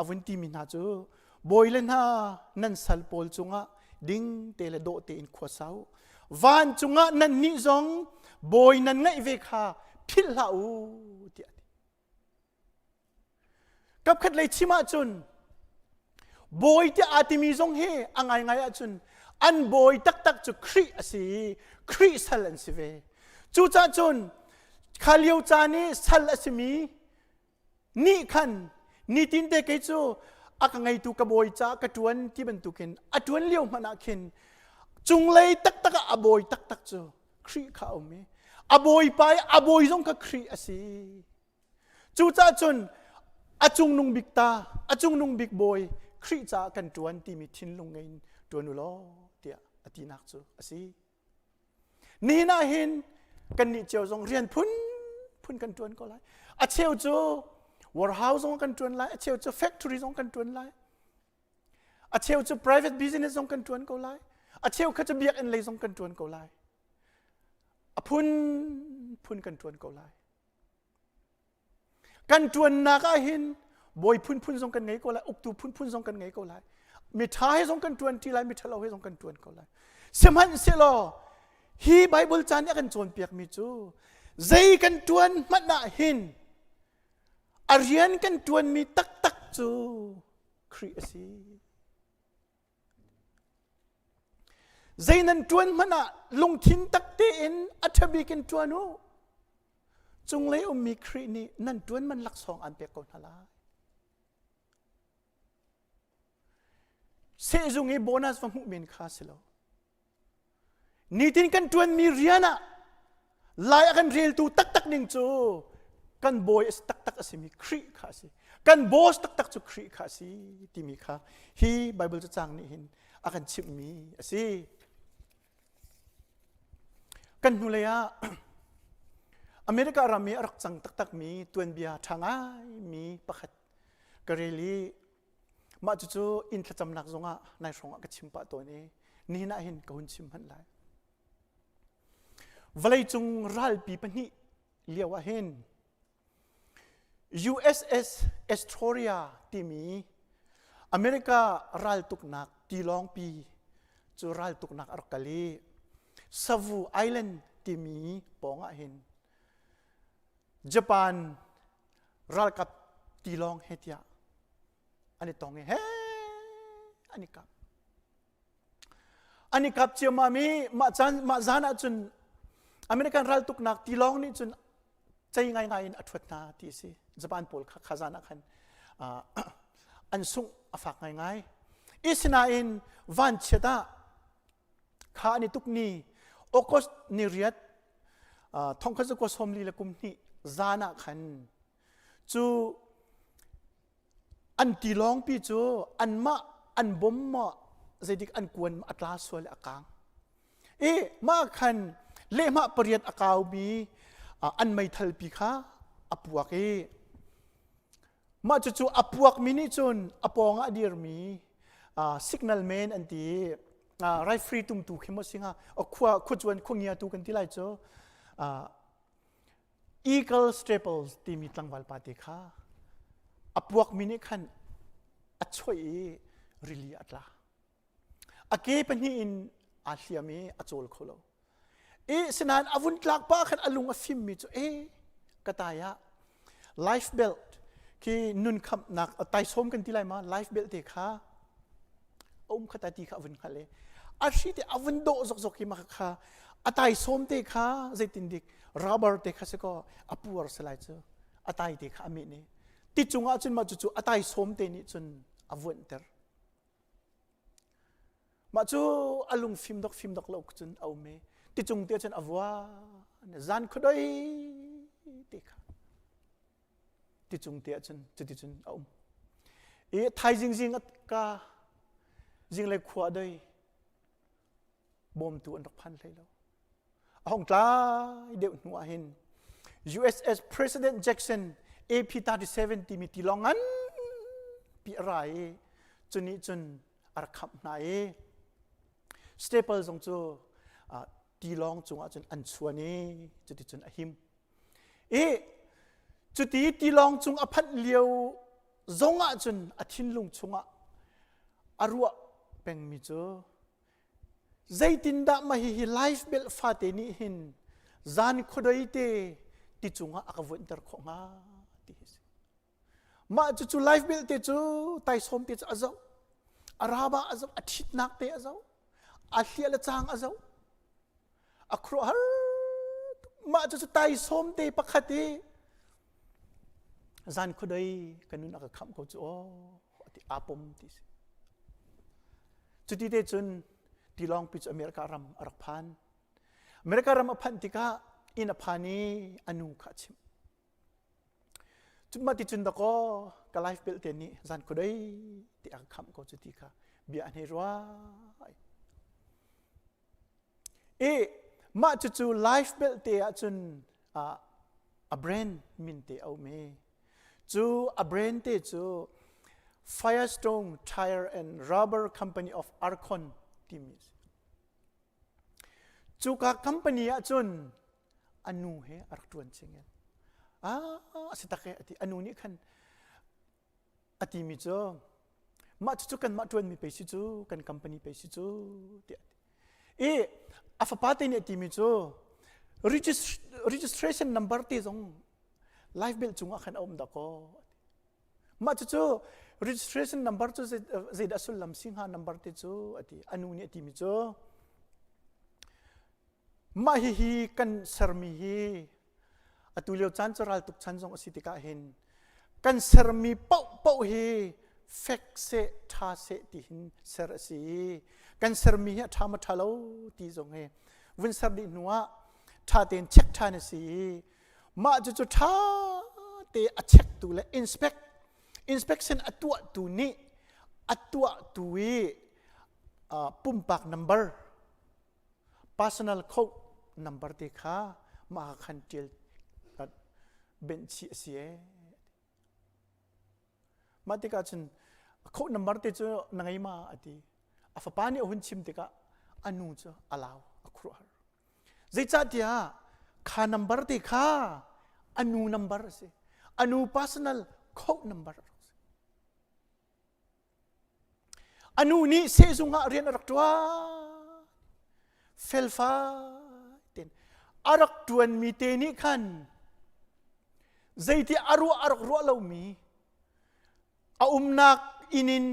a vun timi hna cu bawi le hna nan sal pawl cungah ding te le dawh tein khua sa u vancung ah nan nih zong bawi nan ngeih ve kha philh hlah u tiah a ti Kapkhat lei chim ahcun bawi tiah aa timi zong hi a ngaingai ahcun an bawi taktak cu Khrih a si i Khrih sal an si ve. Cucaah cun kha lio caan i sal a simi nih khan nitin te kei cu a ka ngeitu ka bawi caah ka ṭuan ti bantukin a ṭuan lio hmanh ah khin cunglei taktak ah a bawi taktak cu Khrih kha a um i a bawipa i a bawi zong kha Khrih a si. Cucaah cun a cungnung bik ta, a cungnung bik bawi Khrih caah kan ṭuan timi thinlung ngei in ṭuan u law tiah a tinak cu a si. Nihin ah hin kannih cio zong rian phunphun kan ṭuan ko lai. A cheu cu warehouse zong kan ṭuan lai, a cheu cu factory zong kan ṭuan lai. A cheu cu private business zong kan ṭuan ko lai. A cheu kha cu biakinn lei zong kan ṭuan ko lai. A phunphun kan ṭuan ko lai. Kan ṭuannak ah hin bawi phunphun zong kan ngei ko lai, uktu phunphun zong kan ngei ko lai. Miṭha he zong kan ṭuan ṭi lai, miṭhalo he zong kan ṭuan ko lai. Sihmanhsehlaw hi Bible ca nih a kan cawnpiakmi cu zei kan ṭuan hmanh ah hin a rian kan ṭuanmi taktak cu Khrih a si. Zei nan ṭuan hmanh ah lungthin tak tein a ṭha bik in ṭuan u. Cunglei ummi Khrih nih nan ṭuan man laksawng aan pek ko hna lai. Sehzung i bonus va hmuh men kha si lo. Nitin kan ṭuanmi rian ah lai a kan reltu taktak ning cu kan bawi a si taktak a simi Khrih kha a si. Kan boss taktak cu Khrih kha a si timi kha hi Bible cacang nih hin a kan chimhmi a si. Kan hnulei ah America ram i a rak cang taktakmi tuanbia ṭha ngaimi pakhat ka rel i Mah cucu inn thlacamnak zongah nai hrawng ah ka chim pah tawn i nihin ah hin ka hun chim hmanh lai. Vawleicung ralpi pahnih lio ah hin USS Astoria timi America raltuknak tilawngpi cu raltuknak a rak kal i Savu Island timi pawng ah hin Japan ralkap tilawng he tiah an i tong i he an i kap an i kap ciammam i mah caan mah zan ah cun American raltuknak tilawng nih cun cei ngaingai in a ṭhuat hna ti a si Japan pawl kha kha zan ah khan an sungh a fak ngaingai isinain vanchiat ah kha an i tuk ni August ni riat thongkhat zakua sawmli le kum hnih zan ah khan cu an tilawngpi cu anmah an bom maw? zeidik an kuan a tla sual a kang. I mah khan lehmah pariat a kaumi an meithal pi kha a puak i mah cucu a puakmi nih cun a pawng ah a dirmi signal man an ti referee tumtu khi maw singa khua khuacuan khuangiatu kan ti lai cu Eagle Staples timi tlangval pa te kha a puakmi nih khan a choih i rili a tla. A ke pahnih in aa hliam i a cawl kho lo. I sinain a vun tlak pa khan a lung a fimmi cu e ka tai ah life belt khi nun khamhnak taisawm kan ti lai ma life belt te kha a um kha ta ti kha a vun hngalh i a hri te a vun dawh zokzok i mah kha a taisawm te kha zeitin dik rubber te kha si kaw a puar si lai cu a tai te kha a meh ni ti cungah cun mah cucu a taisawm te nih cun a vuanhter mah cu a lung fim dok fim dok lo cun a um i ti cung te cun a vua zan khuadoi te kha ticung te ahcun cuticun a um i thaizing zing ka zinglei khua doi bawmtu an rak phan hlei lo a hong tlai deuh hnu ah hin USS President Jackson AP-37 timi tilawng ngan pi a ra i cunih cun a rak khamh hna i Staple zong cu tilawng cungah cun an chuan i cuticun a him I cuti tilawng cung a phanh lio zong ah cun a thinlung chungah a ruah pengmi cu zeitindah mah hihi life belt fate nih hin zan khuadei te ti cungah a ka vuanter khawh hnga ti hi si. Mah cucu life belt te cu taisawm te cu a zoh a raba a zoh a ṭhitnak te a zoh a hliah le cang a zoh a khuaruahhar mah cucu taisawm te pakhat i zan khuadei ka nun a ka khamh ko cu aw ati aa pom ti si cuti te cun tilawng pi cu America ram a rak phan America ram a phanh tikah inn a phan i a nu kha a chimh Cun mah ti cun dakaw ka life belt te nih zan khuadei ti a ka khamh ko cu ti kha bia an hei ruah. I mah cucu life belt te ahcun a brand min te a um i cu a brand te cu Firestone Tire and Rubber Company of Arcon timi a si. Cuka company ahcun a nu he a rak ṭuan chingin ah a si tak e a ti a nu nih khan a timi cu mah cucu kanmah ṭuanmi pei si cu kan company pei si cu tiah a ti i a fapa te nih a timi cu registration number te zong life belt cungah khan a um dakaw mah cucu registration number cu zeidah sullam si hnga number te cu a ti a nu nih a timi cu Mah hihi kan sermi hi atu lio caan cu raltuk chan zong a si tikah hin kan sermi paohpaoh hi fek seh ṭha seh ti hin ser a si i kan sermi hi a ṭha maw ṭha lo ti zong hi vun ser dih hnu ah ṭha tein check ṭhan a si i mah cucu ṭha te a checktu le inspect inspection a tuahtu nih a tuahtu i pumpak number Personal code number te kha mah khan ṭial benh chih a si ee. Mah tikah cun code number te cu na ngei ma a ti. A fapa nih a hun chim tikah a nu cu a lau a khuaruahhar. Zeicahtiah kha number te kha a nu number a si. A nu personal code number a rak si. A nu nih sehzung ah rian a rak ṭuan. Felfai tein a rak ṭuanmi te nih khan zeiti a ruah a rak ruah lomi a umnak inn in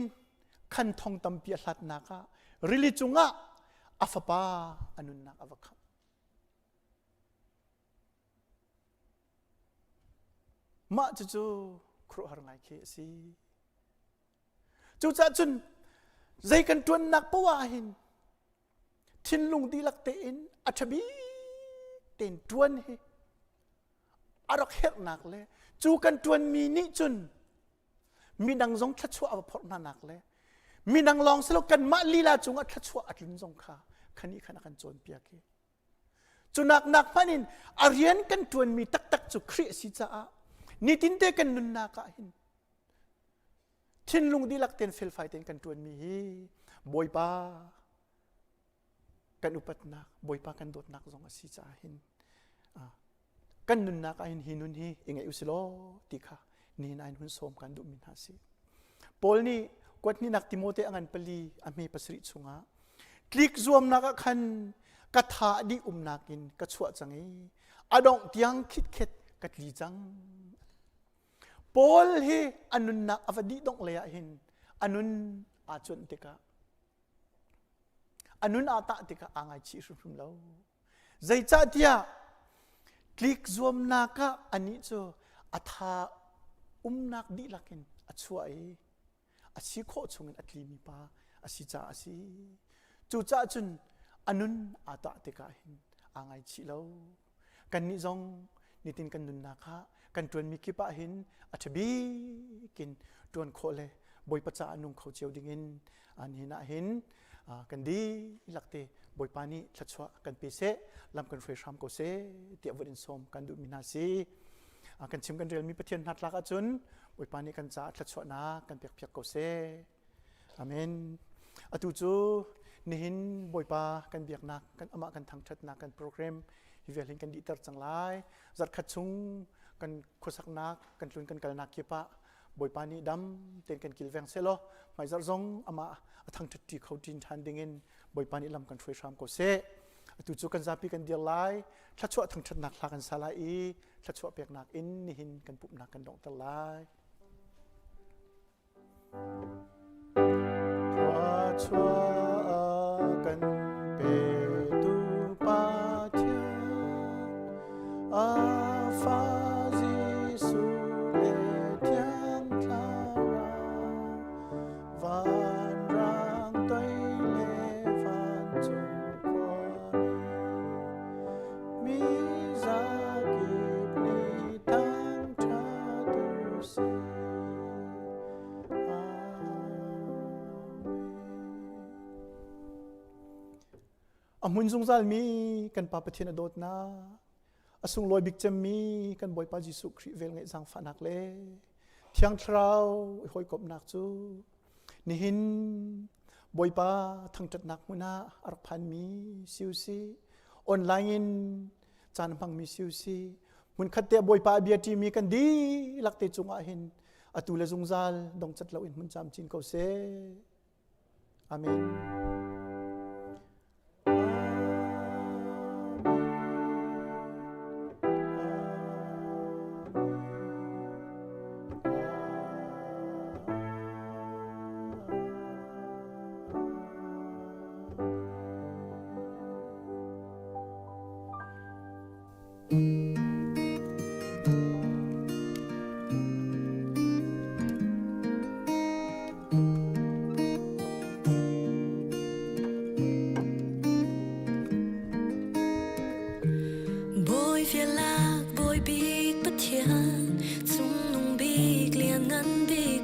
khan thong tampi a hlatnak ah rili cungah a fapa a nunnak a va khamh. Mah cucu khuaruahhar ngai khi a si. Cucaah cun zei kan ṭuannak poah ah hin thinlung dihlak tein a ṭha bik tein ṭuan hi a rak herhnak le cu kan ṭuanmi nih cun midang zong thluachuah a va phorh hnanak le. Midang lawng si lo kanmah lila cungah thluachuah a tlun zong kha khani khan a kan cawnpiak i cunak nak hmanh in a rian kan ṭuanmi taktak cu Khrih a si caah nitinte kan nunnak ah hin thinlung dihlak tein felfai tein kan ṭuanmi hi Bawipa kan upatnak Bawipa kan dawtnak zong a si caah hin kan nunnak ah hin hi nun hi i ngeih usih law ti kha nihin ah hin hun sawm kan duhmi hna si. Paul nih kuathnihnak Timote a ngan pali a hme pasarih chungah tlik zuamnak ah khan ka tha a dih umnak in ka chuah cang i a dongh tiang khitkhet ka tli cang. Paul hi a nunnak a va dih dongh lei ah hin a nun aa cuanh tikah a nun aa tah tikah aa ngaichih hrimhrim lo. Zeicahtiah tlik zuamnak ah anih cu a tha umnak dihlak in a chuah i a si khawh chungin a tlimi pa a si caah a si. Cucaah cun a nun aa tah tikah hin aa ngaichih lo. Kannih zong nitin kan nunnak ah kan ṭuanmi kip ah hin a ṭha bik in ṭuan khawh le Bawipa caah nung kho cio dingin nihin ah hin kan dihlak te Bawipa nih thluachuah kan pe seh, lam kan hruai hram ko seh tiah vun in sawm kan duhmi hna si. Kan chim kan relmi Pathian hna tlak ahcun Bawipa nih kan caah thluachuahnak kan pek piak ko seh. Amen. Atu cu nihin Bawipa kan biaknak, kan amah kan thangṭhatnak kan program hi vial hin kan dihter cang lai. Zarhkhat chung kan khuasaknak, kan tlun kan kalnak kip ah Bawipa nih dam tein kan kilveng seh law hmaizarh zong amah a thangṭhatṭi kho ṭin ṭhan dingin Bawipa nih lam kan hruai hram ko seh. Atu cu kan zapi kan dir lai, thluachuah thangṭhatnak hla kan sa lai i thluachuah peknak in nihin kan pumhnak kan donghter lai. Thluachuah kan petu Pathian, a fa Jesuh le Thiang Thlarau, vanrang toi le vancung khuami, mi zakip nih thangṭhat u sih. A hmun zungzalmi kan Pa Pathian a dawtnak, a sunglawi bik cemmi kan Bawipa Jesuh Khrih velngeih zaangfahnak le Thiang Thlarau i hawikomhnak cu nihin Bawipa thangṭhatnak hmun ah a rak phanmi si u sih, online in caan hmangmi si u sih, hmunkhat te Bawipa a bia ṭimi kan dihlak te cungah hin atu le zungzal dongcat loin hmun camcin ko seh. Amen. Bawi fialak bawi bik Pathian cungnung bik lianngan bik.